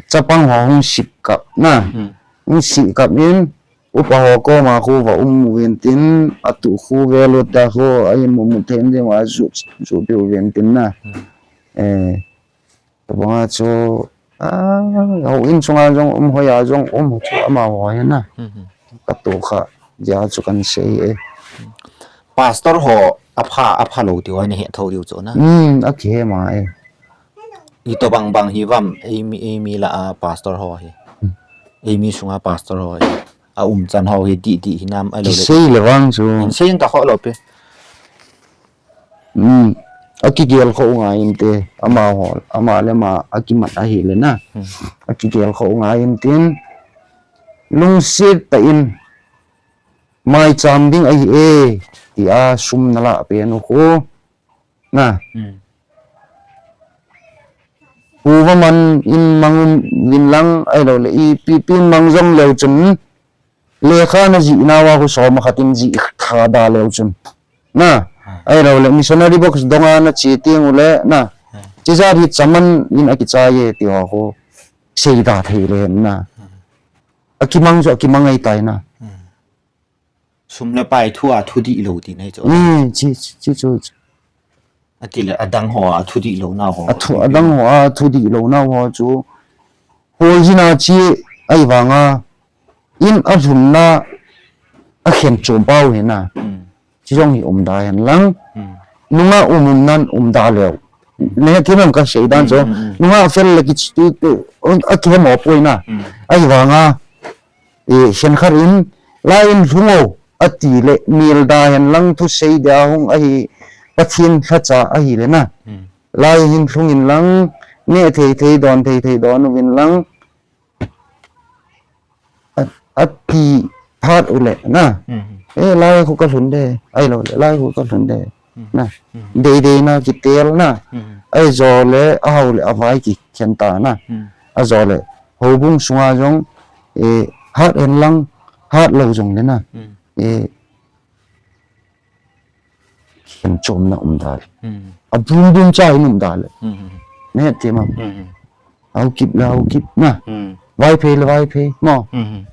chapang ho hung sip kap na. Hmm. Hung sip kap in, upa ho koma khu va um uvin tin, atu khu vel uta khu, a in mu mu them dem a ju, ju piu uvin tin na. Hmm. Eh, Tabanga chu, a, houin sunga jong um, hoiya jong um, chu amaho hi na. Mhm. Ka toh kha. Jia chu kan sei e. Pastor ho apha, apha lou ti ho nahe thou diu chu na. Hmm, akihe ma e. Itobang bang hi vam, eimi, eimi lah a pastor ho hi. Hmm. Eimi sunga pastor ho hi. A umchan ho hi di, di hinam a lo le. Kisei le vang chu. Sei ta ho lo pe. Hmm. Akigel kho ngai inte. Ama ho, ama le ama akimat ahile na. Hmm. Akigel kho ngai intin. Lungset tah in. Maicham ding ahi e. Tia sum nalah pen u khu. Na. Hmm. Huva man in mang um vin lang, ahilou le ipi pi in mang jom leu chun, lekha najih nauva khu som khat in jih tha da leu chun. Na, hmm, ahilou le missionary box donga nache teng u le, na. Hmm. Chijat hi chaman in akichai e ti ho khu, sei da thei le hen na. Hmm. Akimang chu akimang ahi tai na. Hmm. Sum le pai thu a thudih lou ti nei chu. Hmm, chi, chi, chi chu. Atile adang ho a thudih lou na ho. A thu, adang ho a thudih lou na ho chu. Hol jina chi ahi vanga. In alhunna akhen chom pau hi na. Hmm. Chi jong hi um da hen lang. Hmm. Nunga um um nan um da leu. Ne thim em kasei dan chu. Hmm, hmm, hmm. Nunga fel le kichi tu, tu, akihe mo poi na. Hmm. Ahi vanga. E, khenkhat in, lai in lhung o, ati le, mil da hen lang thusei dia hung ahi, Pathen lhacha ahi le na. Hmm. Lai hin lhung in lang, neh thei thei, don thei thei, don uvin lang, a, ati phat u le na. Hmm. E, lai khu ka lhun de, ahilou le, lai khu ka lhun de. Hmm. Na. Hmm. Dei dei na kitel na. Hmm. Ahi jo le, ahao le, avai kikhen ta na. Hmm. Ajo le, houbung sunga jong, eh, hat hen lang, hat lou jong le na. Hmm. Eh, khen chom na um da le. Hmm. Abum bum cha in um da le. Hmm. Ne ti ma. Hmm. Haokip le haokip na. Hmm. Vaiphei le Vaiphei, mo. Hmm.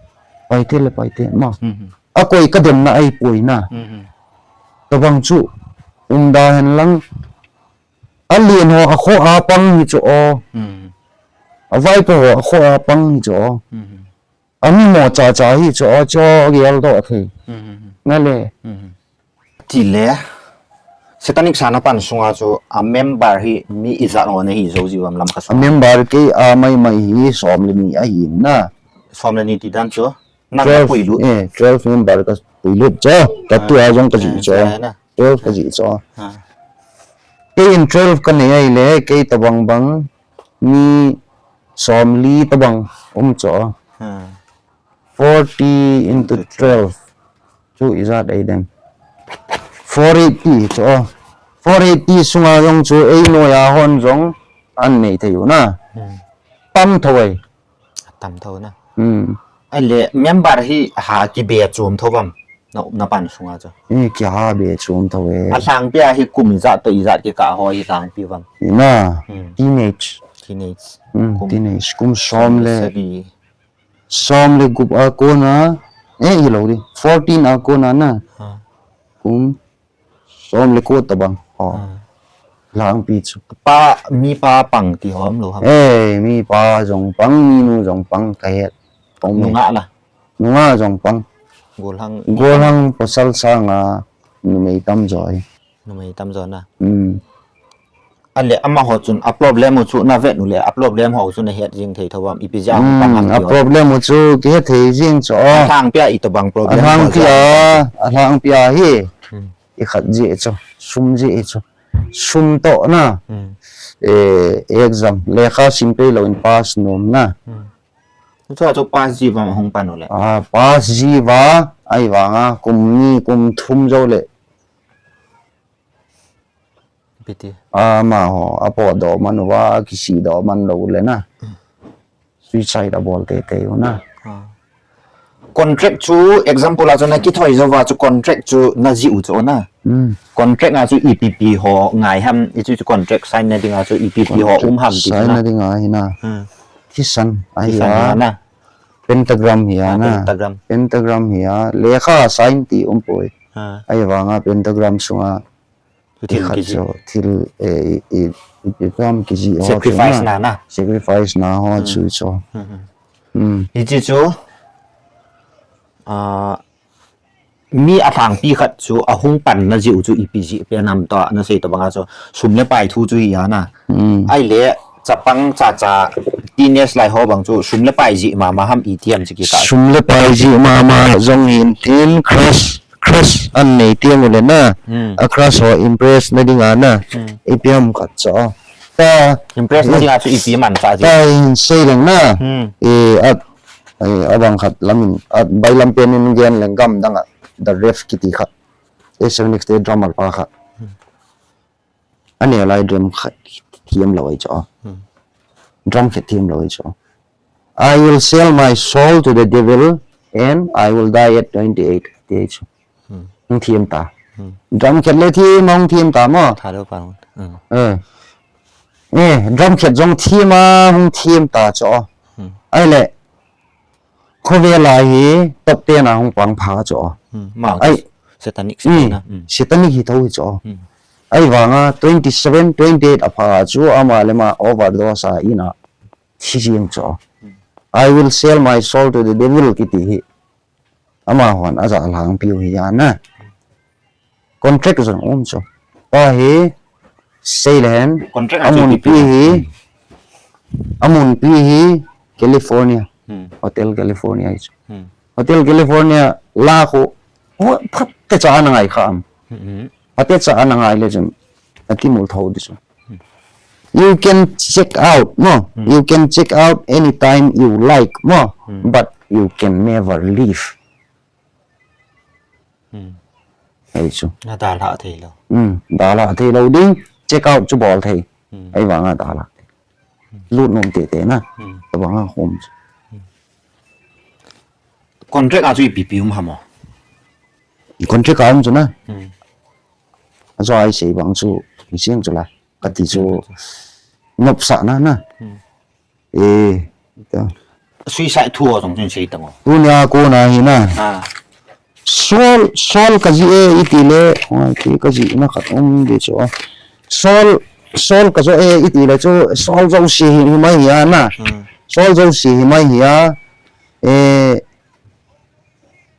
Paite le Paite, mo. Hmm. Akoi kademna ahi poi na. Hmm. Tabang chu, um da hen lang, alen ho akhoh a pang hi chu o. Hmm. Avaipo ho akhoh a pang hi chu o. Hmm. Ami mo cha cha hi chu o, chu gel doh thei. Hmm. Na le. Hmm. Ti le, Satanic Sanapan sunga chu a member hi mi ijat ho nahi jou jiu vem lam ka sa. A member kei a mai mai hi som le ni ahi na. Som le ni ti dan chu. Nang na twelve, puilut. Eh, twelve member ka puilut chu. Ka tua jong ka jih chu. Ah, na. Twelve ka jih chu. Ah. Kei in twelve ka nei ahi le, kei tabang bang mi som li tabang um chu. Ah. Forty into twelve. Chu ijat ahi dem. Four eighty chu. Four eighty sunga jong chu ei noiya hon jong an nei thei u na. Hmm. Tam tho e. Tam tho na. Hmm. Ahile member hi ha kibe chom tho vem. Na, na pan sunga chu. Eh, kiha be chom tho e. Alhangpia hi kum ijat toh ijat kikah ho hi lhangpi vem. Na. Hmm. Teenage. Teenage. Hmm, kum teenage. Kum som le. Sagi. Som le gup a kona. Eh, hilou di. Fourteen a kona na. Ha. Kum Som le ko tabang. Oh. Hmm. Lhangpi chu. Pa, mipa pang ti ho um lou ham? Eh, mipa jong pang, minu jong pang, ka het. Nungah la? Nungah jong pang. Golhang. Golhang pasal sanga numei tamjo e. Numei tamjo na. Hmm. Ahile amaho chun a problem u chu na vet u le a problem ho chu na het jing thei tho vem, ipi jeh a hung pang ham ti ho. Hmm, a problem u chu kihe thei jing chu. Alhangpia itobang problem ho. Alhangpia, alhangpia hi. Hmm. I khat jeh chu, sum jeh chu. Sum toh na. Hmm. Eh, exam, lekha sim pei lou in pass nom na. Hmm. Chu chu pass ji vang hung pan u le. Ah, pass ji va, ahivanga, kum ni, kum thum jou le. Ipi ti. Amaho, apotdoh man uva, akisihdoh man lou le na. Hmm. Suicide abol teitei u na. Ah. Contract chu, example a chu na kithoi jou va chu contract chu na jih u chu na. Hmm. Contract a chu ipi ipi ho ngai ham, hichu chu contract sign na dinga chu ipi ipi ho um ham ti chu na. Contract sign na dinga hi na. Hmm. Thisan ahi a. Thisan hi na. Pentagram hi a na. Ah, pentagram. Pentagram hi a. Lekha sign ti um poi. Ah. Ahivanga pentagram sunga Thil khat chu, thil, eh, i, i, i, ipi ham kijih ho chu na. Sacrifice na, na. Sacrifice na ho chu chu. Hmm, hmm. Hmm. Hiche chu, ah, Mi alhangpi khat chu ahung panna jeh u chu ipi jeh pen ham tia nasei tobang a chu sum le pai thu chu hi a na. Hmm. Ahile chapang chacha teenage lai ho bang chu sum le pai jeh mama ham iti ham chu kikah. Sum le pai jeh mama jong hin tin crush, crush anei teng ule na. Hmm. A crush ho impress na ding a na. Hmm. Ipi ham khat chu. Ta impress na ding a chu ipi manchah jeh. Ta hin sei leng na. Hmm. E, a, e, abang khat lam in, a, bailam pen in gen leng gam dang a. The Ref kiti khat. A seven X te drummer pa khat. Hmm. Aneo lai drum khat thiam lou ahi chu. Hmm. Drum khat thiam lou ahi chu. "I will sell my soul to the devil and I will die at twenty-eight," ti ahi chu. Hmm. Hung thiam ta. Hmm. Drum khat le thiam, hung thiam ta mo. Tha lou pa. Hmm. Eh. Eh, drum khat jong thiam a, hung thiam ta chu. Hmm. Ahile, khovel a hi top ten a hung pang pha chu. Hmm, ma ai, satanic, hmm, satanic, hmm, satanic hi tho hi chu. Hmm. Ahivanga twenty-seven, twenty-eight a pha chu ama le ama overdose a in a thi jeng chu. Hmm. "I will sell my soul to the devil," kiti hi. Amahon aja lhangpiu hi a na. Contract jong um chu. Pa hi sei le hen. Contract a chu amunpi ipi hi, hmm, amunpi hi California. Hmm. Hotel California hi chu. Hmm. Hotel California la khu, ho, phatecha ana ngai kha am. Hmm. Phatecha ana ngai le chun ati mul tho di chu. Hmm. "You can check out, no? Hmm. You can check out anytime you like, no? Hmm. But you can never leave." Hmm. Ahi chu. Na dalha thei lou. Hmm, dalha thei lou ding, check out chu bol thei. Hmm. Ahivanga dalha thei. Hmm. Lut nom tete na. Hmm. Tobang a hom chu. Hmm. Contract a chu ipi ipi um ham o? Contract a um chu na. Hmm. Ajo ai sei bang chu, i sing chu la. Kati chu. Hmm. Nopsahna na. Hmm. Eh, ta. Suicide thu ho jong chun sei tang o. Tunia kona hi na. Ah. Soul, soul kajih e, iti le, ngai ti kajih na khat um di chu. Soul, soul kajo e, iti le chu, soul jouse hi, hi mai hi a na. Hmm. Soul jouse hi mai hi a. Eh,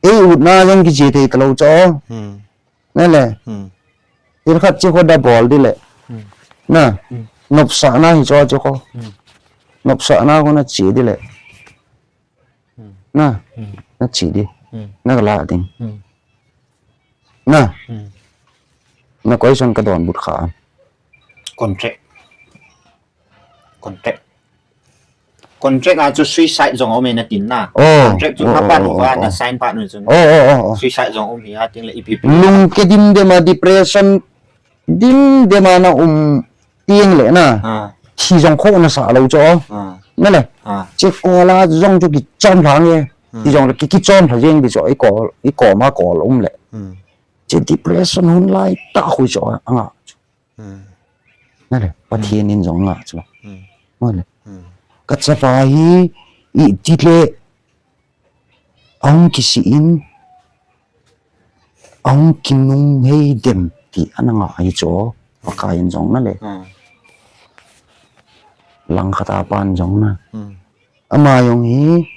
ei utna jong kiche thei talou chu. Hmm. Nale. Hmm. Thil khat chi kho da bol di le. Hmm. Na. Hmm. Nopsahna hi chu chi kho. Hmm. Nopsahna kho na chi di le. Hmm. Na. Hmm. Na chi di. Hmm. Na kala ding. Hmm. Na. Hmm. Na question kadonbut kha. Contract. Contract. Contract a chu suicide jong um e na tin na. Oh, contract chu oh, na oh, pan oh, uva, oh, na oh, sign pan u chun. Oh, oh, oh, oh. Suicide jong um hi a ting le ipi pi. Lungke dimdem a depression dimdem a na um ting le na. Ah. Thi jong kho na sa lou chu. Ah. Nale. Ah. Chi kol a jong chu kichom lhang e. Hmm. Thi jong le ki, kichom lha jeng di chu i kol, i koma kol um le. Hmm. Chi depression hun lai tah khu chu anga. Hmm. Nale, Pathen in jong nga chu. Hmm. Nale. Hmm. Kachapa hi iti le ahung kisih in, ahung kinung hei dem ti ana nga hi chu. Pakai in jong nale. Hmm. Langkhat a pan jong na. Hmm. Ama jong hi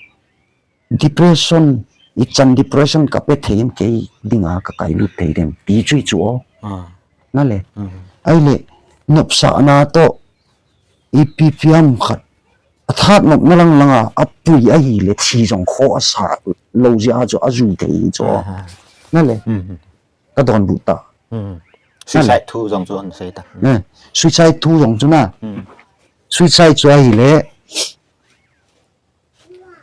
depression, ichan depression ka pe thei em kei dinga ka kailut thei dem ti chu hi chu o. Ah. Nale. Hmm. Ahile, nopsahna toh, ipi pi ham khat, athat nopna lang langa, apui ahile, thi jong kho asa lou jeh a chu, ajui thei chu o. Ah. Nale. Hmm. Ka donbut ta. Hmm. Nale. Suicide thu jong chu ana sei ta. Hmm. Eh, suicide thu jong chu na. Hmm. Suicide chu ahile,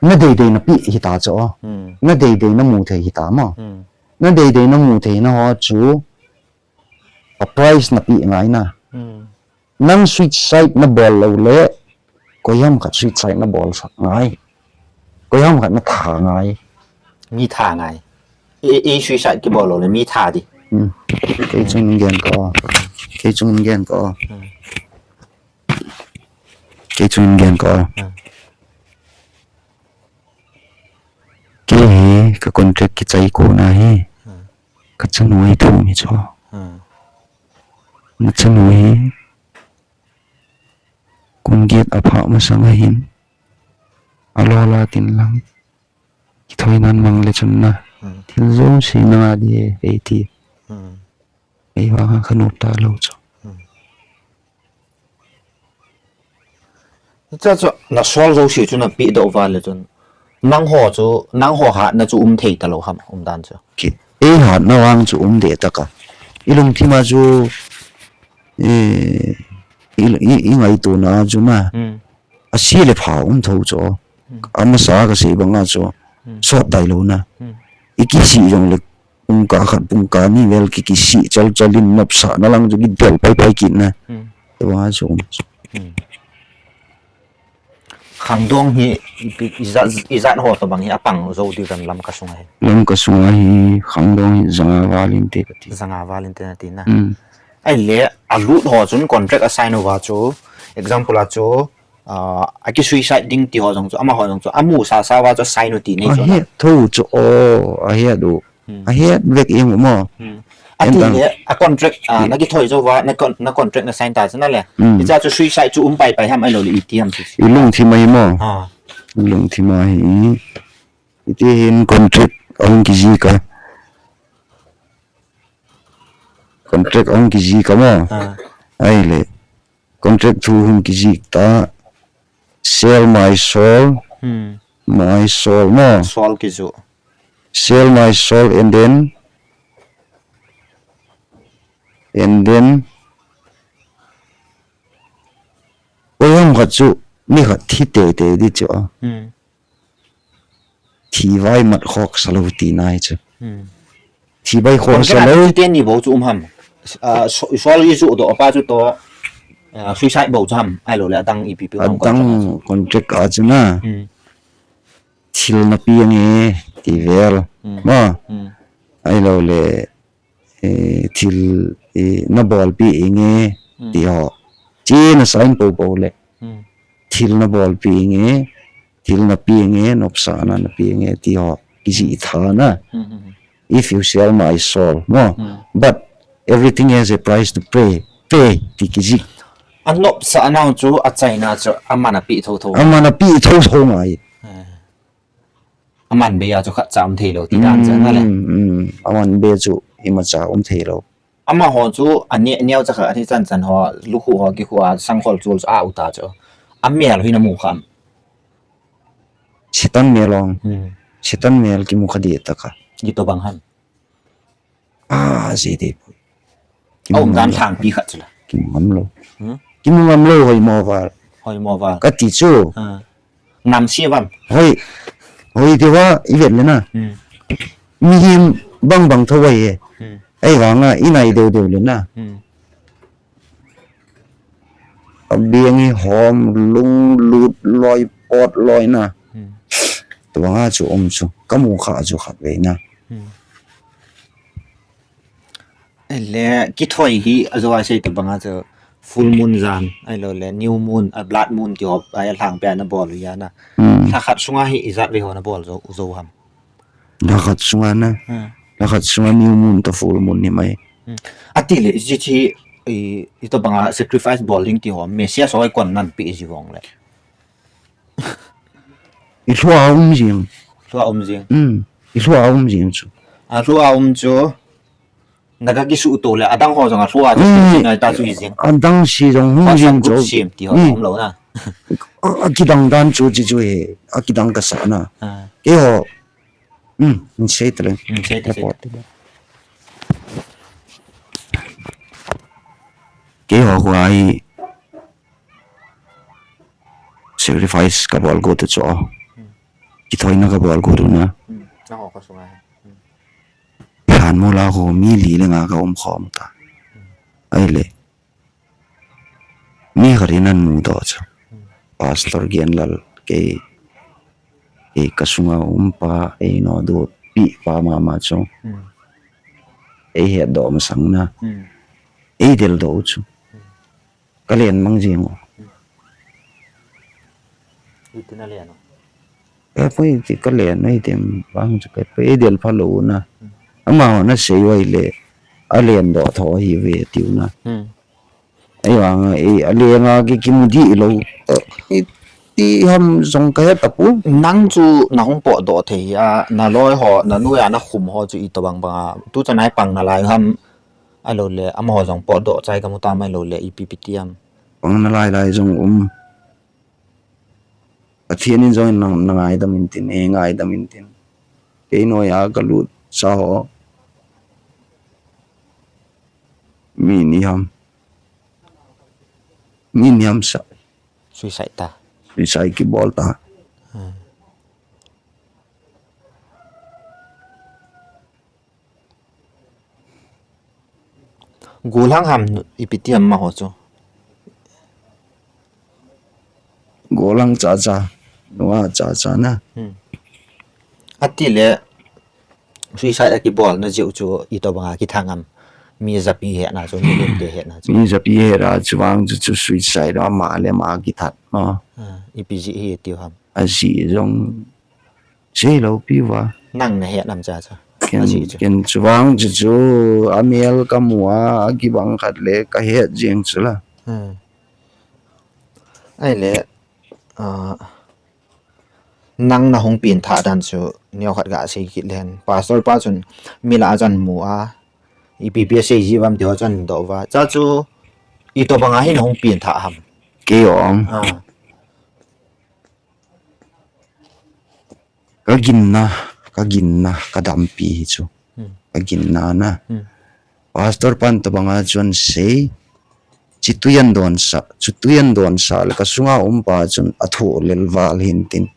na deidei na pe hita chu. Hmm. Na deidei na mu thei hita mo. Hmm. Na deidei na mu thei na ho chu a price na pe ngai na. Hmm. Nang suicide na bol lou le, koiham khat suicide na bol sak ngai. Koiham khat na tha ngai. Mi tha ngai. E, e suicide kibol lou le mi tha di. Hmm. Kei chung in gen ko. Kei chung in gen ko. Hmm. Kei chung in gen ko. Hmm. Kei hi ka contract kichai kona hi. Hmm. Ka chanu hi thum hi chu. Hmm. Na chanu hi kum get aphah masang ahin. Alol a tin lang. Kithoi nan mang le chun na. Hmm. Thil jouse nanga di e, kei ti. Hmm. Kei vang a ka nop talou chu. Hmm. Hiche chu na sol jouse chu na pehdoh uva le chun, nangho chu, nangho hatna chu um thei talou ham, umdan chu? Ki, ei hatna vang chu um deh tah a. I lungthim a chu, eh, i, i, i ngaitona chu na. Hmm. Ase le pha um thou chu. Hmm. Amasa ka sei banga chu. Hmm. Sot tailou na. Hmm. I kisih jongle pungkah khat, pungkah ni vel ki, kisih chalchal in nopsahna lang chu kidel paipai kit na. Hmm. Tua chu. Hmm. Khangdong hi i, i, ijat, ijat ho tobang hi apang jou diu ham Lamka sunga hi? Lamka sunga hi khangdong hi janga val inte kati. Janga val inte nati na. Hmm. Ahile, alut ho chun contract asign uva chu, example a chu, ah, aki suicide ding ti ho jong chu, amaho jong chu, amu sasa uva chu sign u ti nei chu na. Ahet thou chu, o, ahet u. Hmm. Ahet vek ing u mo. Hmm. Ati le, a contract, ah, na kithoi jou uva, na con-, na contract na sign ta chu na le. Hmm. Hiche chu suicide chu um paipai ham ahilou le iti ham chu. I lungthim a hi mo. Ah. I lungthim a hi. Iti hin contract ahung kijih a. Contract ahung kijih a mo. Ah. Ahile. Contract thu hung kijih ta. Sell my soul. Hmm. My soul mo. Soul kiju. Sell my soul and then, and then, oi ham khat chu, mi khat thi teitei di chu a. Hmm. Thi vai mat khok sa lou ti nai chu. Hmm. Thi vai khok sa lou. Contract a thi teni bou chu um ham. Ah, so-, sol ijou doh pa chu to, ah, suicide bou chu ham. Ahilou le adang ipi pi ham. Adang contract a chu na. Hmm. Thil na pe ange, ti vel. Hmm. Ma. Hmm. Ahilou le, eh, thil, eh, na bolpeh inge, hmm, ti ho. Che na sign popo le. Hmm. Thil na bolpeh inge, thil na pe inge, nopsahna na pe inge, ti ho. Kijih tha na. Hmm, hmm, hmm. If you sell my soul, mo. Hmm. But everything has a price to pay. Pay, ti kijih. Anopsahna chu, achaina chu, aman apeh thotho. Aman apeh thotho ngai. Eh. Aman bei a chu khatcha um theilou ti dan chu na le. Hmm, hmm. Aman bei chu imacha um theilou. Amaho chu aneh neo cha kha athi chan chan ho, lukhuh ho, kikhuh a, sangkhol chul chu a u ta chu. Amel hi na mu kha ham? Satan mel ong. Hmm. Satan mel kimu kha deh tah a. Itobang ham? Ah, jeh deh poi. A umdan lhangpi khat chu la. Kimu ngam lou. Hmm? Kimu ngam lou hoi mo val. Hoi mo val. Kati chu. Ah. Namse vam. Hoi. Hoi ti va i vet le na. Hmm. Mihem bang bang tho vai e. Hmm. Ahivanga i nai deu deu le na. Hmm. Abeng i hom lunglut loi pot loi na. Hmm. Tua nga chu um chu. Ka mu kha chu khatvei na. Hmm. Le, kithoi hi, ajo a sei tobang a chu full moon jan, ahilou le, new moon, a blood moon ti ho, a lhangpi a na bol u ahi na. Hmm. Lha khat sunga hi ijat vei ho na bol jou, jou ham? Lha khat sunga na. Hmm. Lha khat sunga new moon toh full moon hi mai. Hmm. Ati le, iji chi, i, itobang a sacrifice bol ding ti ho, message ho kon nan pe ji vong le. I lhua um jing. Lhua um jing. Hmm. I lhua um jing chu. A lhua um chu. Na ga kisuh to le, adang ho jong a lhua chu. Hmm. Ngai ta chu hi jing. Adang si jong hung jing chu. Sim ti ho um lou na. A, akidang dan chu chi chu he. Akidang ka sa na. Ah. Keiho. Hmm, in sei ta le. Hmm, sei ta, sei ta. Keiho khu ahi. Sacrifice ka bol got u chu. Hmm. Kithoina ka bol got u na. Hmm. Na ho ka sunga. Hmm. Lhan mola ho mi li le nga ka um khom ta. Hmm. Ahile. Mi khat in an mudoh chu. Hmm. Pastor Genlal kei, kei ka sunga um pa, ei nodoh pi pa mama chu. Hmm. Ei hetdoh masang na. Hmm. Ei deldoh u chu. Hmm. Ka len mang jing u. Iti na len u? Ka poi ti ka len u, iti bang chu ka poi, ei del phalou na. Hmm. Amaho na sei u ahile, a lendoh tho ahi ve tiu na. Hmm. Ahivanga, ei, a lenga ki, kimu dih lou. Eh, i, iti ham jong kahe tapon. Nang chu nahung potdoh thei hi a, naloi ho, nanu a nakhum ho chu itobang banga tuchan a ipang nalai ham, ahilouleh amaho jong potdoh chai kamu tam ahilouleh ipi ipi ti ham? Pang nalai lai jong um. Pathen in jong nang, nangaidam intin, eingaidam intin. Kei noiya kalut sa ho. Mi ni ham. Mi ni ham sa. Suicide ta. Suicide kibol ta. Gollhang ham, ipi ti ham amaho chu? Gollhang chacha, nua chacha na. Atile suicide akibolna jeh u chu itobanga kithang ham? Mi japi hetna chu, milim te hetna chu. Mi japi hetna chu vang chu, chu suicide ama le ama kithat ma. Ipi jeh hi tiu ham? Ajeh jong seilou piuva. Nang nahet nam chacha? Ken, ken chu vang chu chu amel kamu a, akibang khat le kahet jeng chu la. Ahile, nang nahung pengthah dan chu neokhat gasei kit leng. Pastor pa chun mi lah a chan mu a, ipi ipi asei ji uvam ti ho chun doh uva. Cha chu itobanga hi nahung pengthah ham? Kei jong. Kaginna, kaginna, kadampi hi chu. Kaginna na. Pastor pan tobanga chun sei, chutui an donsah, chutui an donsah le kasunga um pa chun athoh lel val hintin.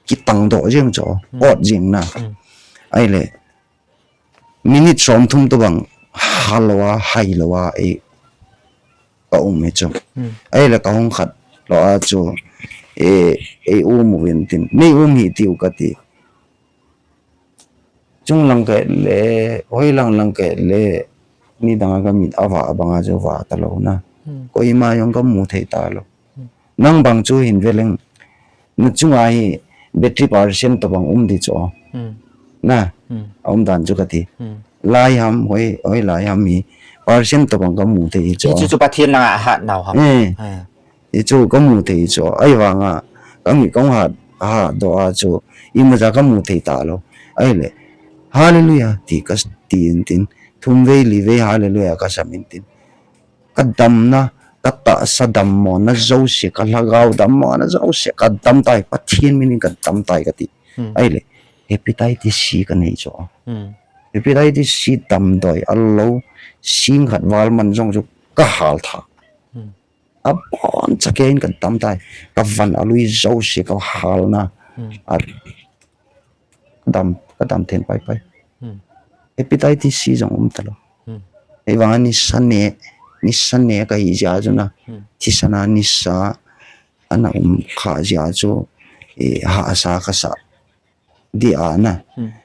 Kitangdoh jeng chu, ot jeng na. Ahile, minute somthum tobang halou a, hailou a, ei, kaum hi chu. Ahile kahung khat lou a chu, ei um uvin tin, nei um hih tiu kati. Chunglang kahet le, hoilang lang kahet le, nidanga kamit ava banga chu ava talou na. Koima jong kamu thei talou. Nang bang chu hin ve leng. Nachunga hi battery percent tobang um di chu. Na, aumdan chu kati. Lai ham, hoi, hoilai ham hi percent tobang kamu thei chu. Hichu chu Pathen langa ahat nau ham? Hichu kamu thei chu. Ahivanga kamit kahung hat, hatdoh a chu imacha kamu thei talou. Ahile, Hallelujah ti kati intin, thumvei livei Hallelujah kasam intin, kadamna, katahsa dammona jouse, kalhagao dammona jouse, kadam tai, Pathen minin kadam tai kati. Ahile, hepatitis C kanei chu. Hepatitis C damdoi alou, sing khat val man jong chu kahal tha. Aboncha kei in kadam tai. Kavan alui jouse kahalna, kadam, kadam then paipai. Hepatitis C jong um talou. Ahivanga nisa neh, nisa neh kahi jeh a chu na, thisan a nisa ana um kha jeh a chu, hahsa kasah dia na.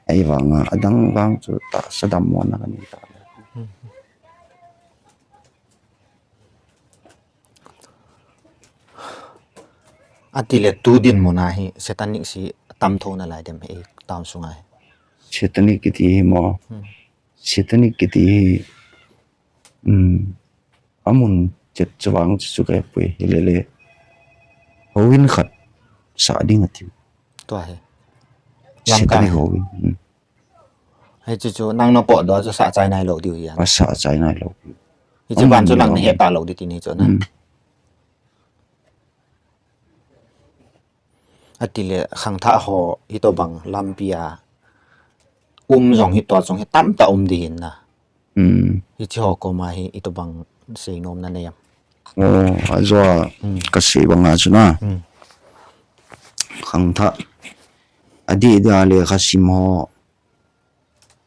Ahivanga adang vang chu tahsa dammona kanei ta. Atile tu dinmun a hi satanic se tamtho nalai dem hi town sunga hi? Satanic kiti hi mo. Satanic kiti hi, amun chet chavang chu chu kahepoi, hilele houin khat sah ding atiu. Tua hi. Satanic houin. Hichu chu nang napotdoh chu sah chai nailou diu hi a? Asah chai nailou. Hichu ban chu nang nahet talou di ti ni chu na. Atile khangthah ho hitobang lampi a um jong hi, tua jong hi tamtah um di hin na. Hiche ho koma hi itobang seinom nanei am? O, ajo a kasei banga chu na, khangthah adeh dia lekha sim ho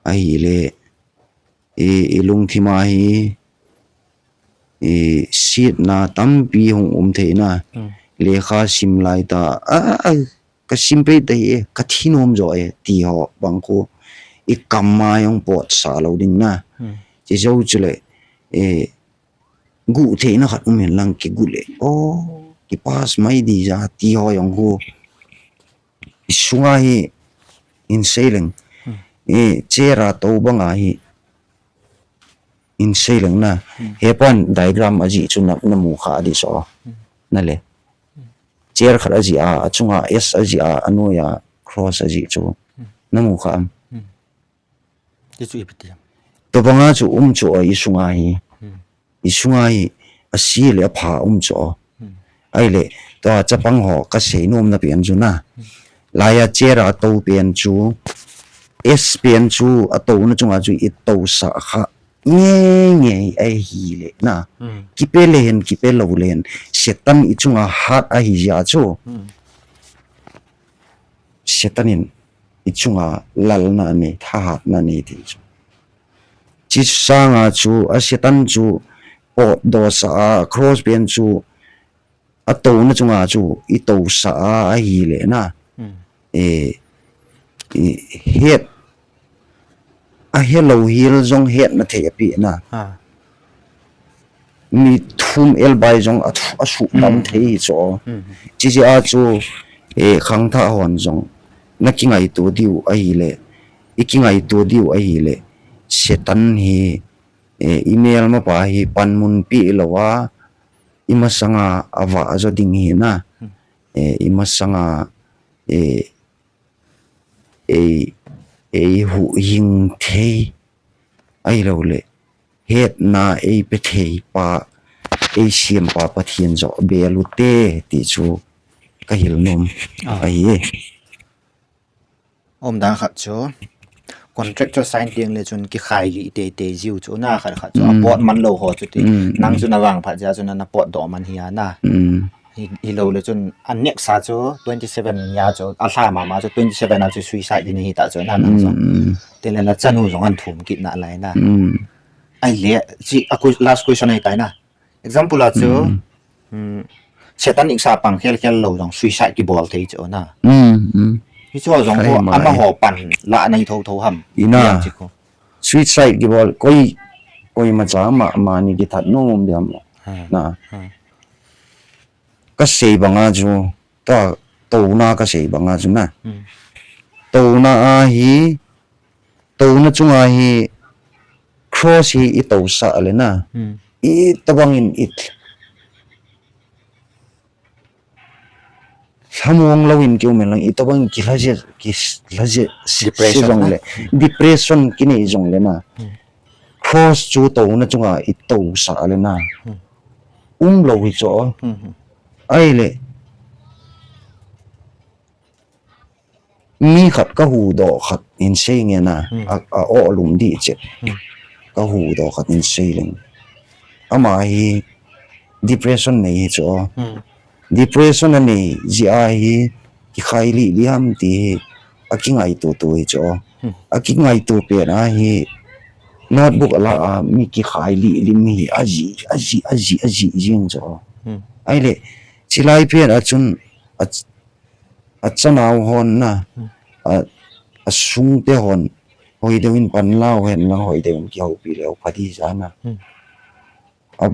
ahile, ilungthim a hi setna tampi hung um thei na. Lekha sim laitah a, kasim pei tahi e, kathinom jo e ti ho bang khu ikam a jong potsah lou ding na. Chejou chule guh theina khat um hen lang, kigu le, o, kipass mai dija ti ho jong khu isunga hi, hinsei leng, chair a tou banga hi, hinsei leng na. Hepan diagram ajih chu na, namu kha di so. Nale, chair Chair khat ajih a, achunga S ajih a, anoiya cross ajih chu. Hmm. Namu kha am? Hmm. Ti chu ipi ti am? Tobanga chu um chu a isunga hi. Hmm. Isunga hi asi le apha um chu a. Hmm. Ahile, tua chapang ho kasei nomna pen chu na. Hmm. Laiya chair a tou pen chu, S pen chu atouna chunga chu itousah kha ngei ngei ahile na. Hmm. Kipe le hen, kipe lou le hen. Satan ichunga hat ahi jeh a chu. Hmm. Satan in ichunga lalna anei, thahatna anei ti chu. Chi sanga chu, a Satan chu potdohsah a, cross pen chu atouna chunga chu itousah a ahile na. Hmm. E, i, het, ahelou hel jong hetna thei apeh na. Ha. Mi thum elbai jong a, asuh tam thei chu. Hmm. Chi jeh a chu, e, khangthah hon jong nakingaito diu ahile, ikingaito diu ahile, Satan hi, e, imelmapa hi panmun peh lou a, imasanga avah jo ding hi na. Hmm. E, imasanga, e, ei, eihuhhing thei, ahilou le, hetna eipe thei pa, eisempa Pathen joh bel u te, ti chu kahil nom ahi e. Umdan khat chu, contract chu sign teng le chun kikhailih teitei jiu chu na khat khat chu, apot man lou ho chu ti, nang chu navangphat jeh a chu na, napotdoh man hi a na. Hi, hilou le chun, a next a chu twenty seven a chu, alha mama chu twenty seven a chu suicide ding hita chu na nang chu. Tile nachanu jong ahin thum kit nalai na. Ahile, chi, a que-, last question ahitai na. Example a chu, Satan iksa pang khel khel lou jong suicide kibol thei chu na. Hichu jong amaho pan lah nei thotho ham. Suicide kibol, koi, koimacha ama, amani kithat nom um ding ham. Na. Kasei banga chu, ta, touna kasei banga chu na. Touna ahi, touna chunga hi cross hi itousah le na. Itobangin it lhamong louvin kium in lang, itobang kilhaje, kilhaje, depression jong le, depression kinei jong le na. Cross chu touna chunga itousah le na. Umlou hi chu. Ahile, mi khat kahuhdoh khat hin sei nge na, a, a-oh lum dih chet. Kahuhdoh khat hin sei leng. Ama hi depression nei hi chu. Depression anei jeh a hi kikhailih lih ham ti hi akingaito to hi chu. Akingaito pet a hi notebook ala a mi kikhailih lih mi hi ajih, ajih, ajih, ajih jing chu. Ahile, chilai pet a chun a, achanau hon na, a, asungte hon, hoideuvin panla u hen lang, hoideuvin kihoupi leu pha ding jeh a na. A,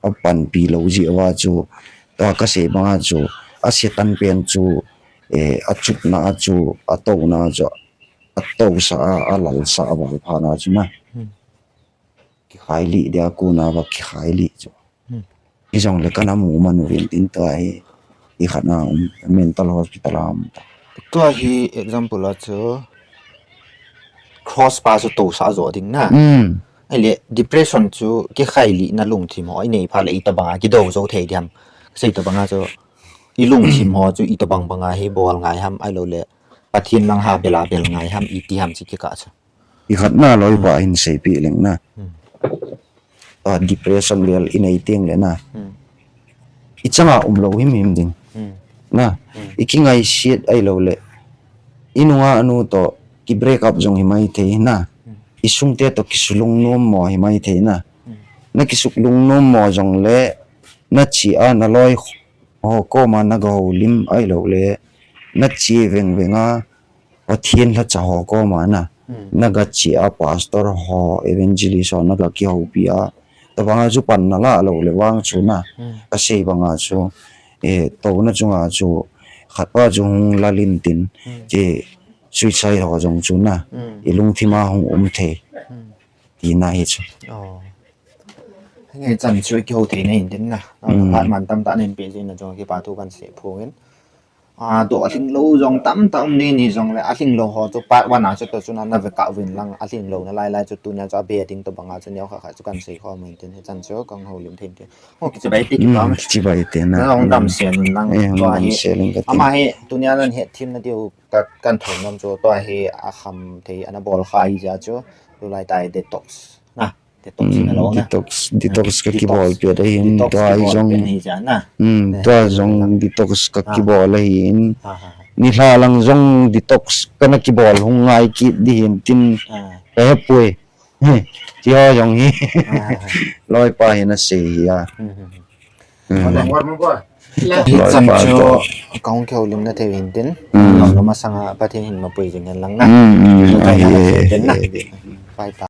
apanpi lou jeh uva chu, tua kasei banga chu, a Satan pen chu, e, achutna a chu, atouna a chu, atousah a, alalsah a, avalphatna chu na. Kikhailih dia kona va kikhailih chu. Hijongle kana mu man uvin tin tua hi, ikhat na um, mental hospital a um ta. Tua hi example a chu cross pa chu tousah jo ding na. Ahile depression chu kikhailihna lungthim ho inei phat le itobanga kidou jou thei diham. Kasei tobanga chu ilungthim ho chu itobang banga hi bol ngai ham, ahilou le Pathen mangha bela bel ngai ham, iti ham chi kikah chu. Ikhat na loipa hin seipeh leng na. A, depression lel inei teng le na. Ichanga umlou himhim ding. Na, ikingaiset ahilou le. Inunga anu toh ki break up jong himai thei na. Isungte toh kisulung nom mo himai thei na. Nakisuk lungnom mo jongle, nachea naloi ho koma nagahoulim ahilou le, nache vengveng a, Pathen lhacha ho koma na, nagache a pastor ho, evangelist ho, nagakihoupi a. Tobanga chu pan nalah lou le vang chu na, kasei banga chu, e, touna chunga chu, khatpa chu hung lal intin, che, suicide ho jong chu na, ilungthim a hung um thei, tina hi chu. Ngai chan chu kihou thei na hin tin na. Phat man tamtah nen pe jin na jong kipa thu kan sei phong in. A, to a lhinglou jong tamtah um ni ni jong le, a lhinglou ho chu part one a chu to chu na, na ve kah uvin lang, a lhinglou na lai lai chu tunia chu a be ding to banga chu neo kha kha chu kan sei khom in tin, hichan chu kan houlim thei in tin. Ho kichibai ti kipa. Kichibai ti na. Na hung dam sel in lang. Eh, hung dam sel in ka ti. Ama hi tunia nan het thim na diu ka kan thum nam chu to hi a kham thei ana bol kha hi ja chu. Tulai tai detox. Na. Detox na lo na. Detox, detox ka kibol pet ahin, tua jong. Tua jong detox ka kibol ahin. Nilhah lang jong detox kana kibol hung ngai kit di hin tin ka hepui. Ti ho jong hi. Loipa hin asei hi a. Loipa chu kahung kihoulim na thei hin tin. Nong masanga Pathen hin mapui jing hen lang na. Ahi, ahi, ahi. Pai ta.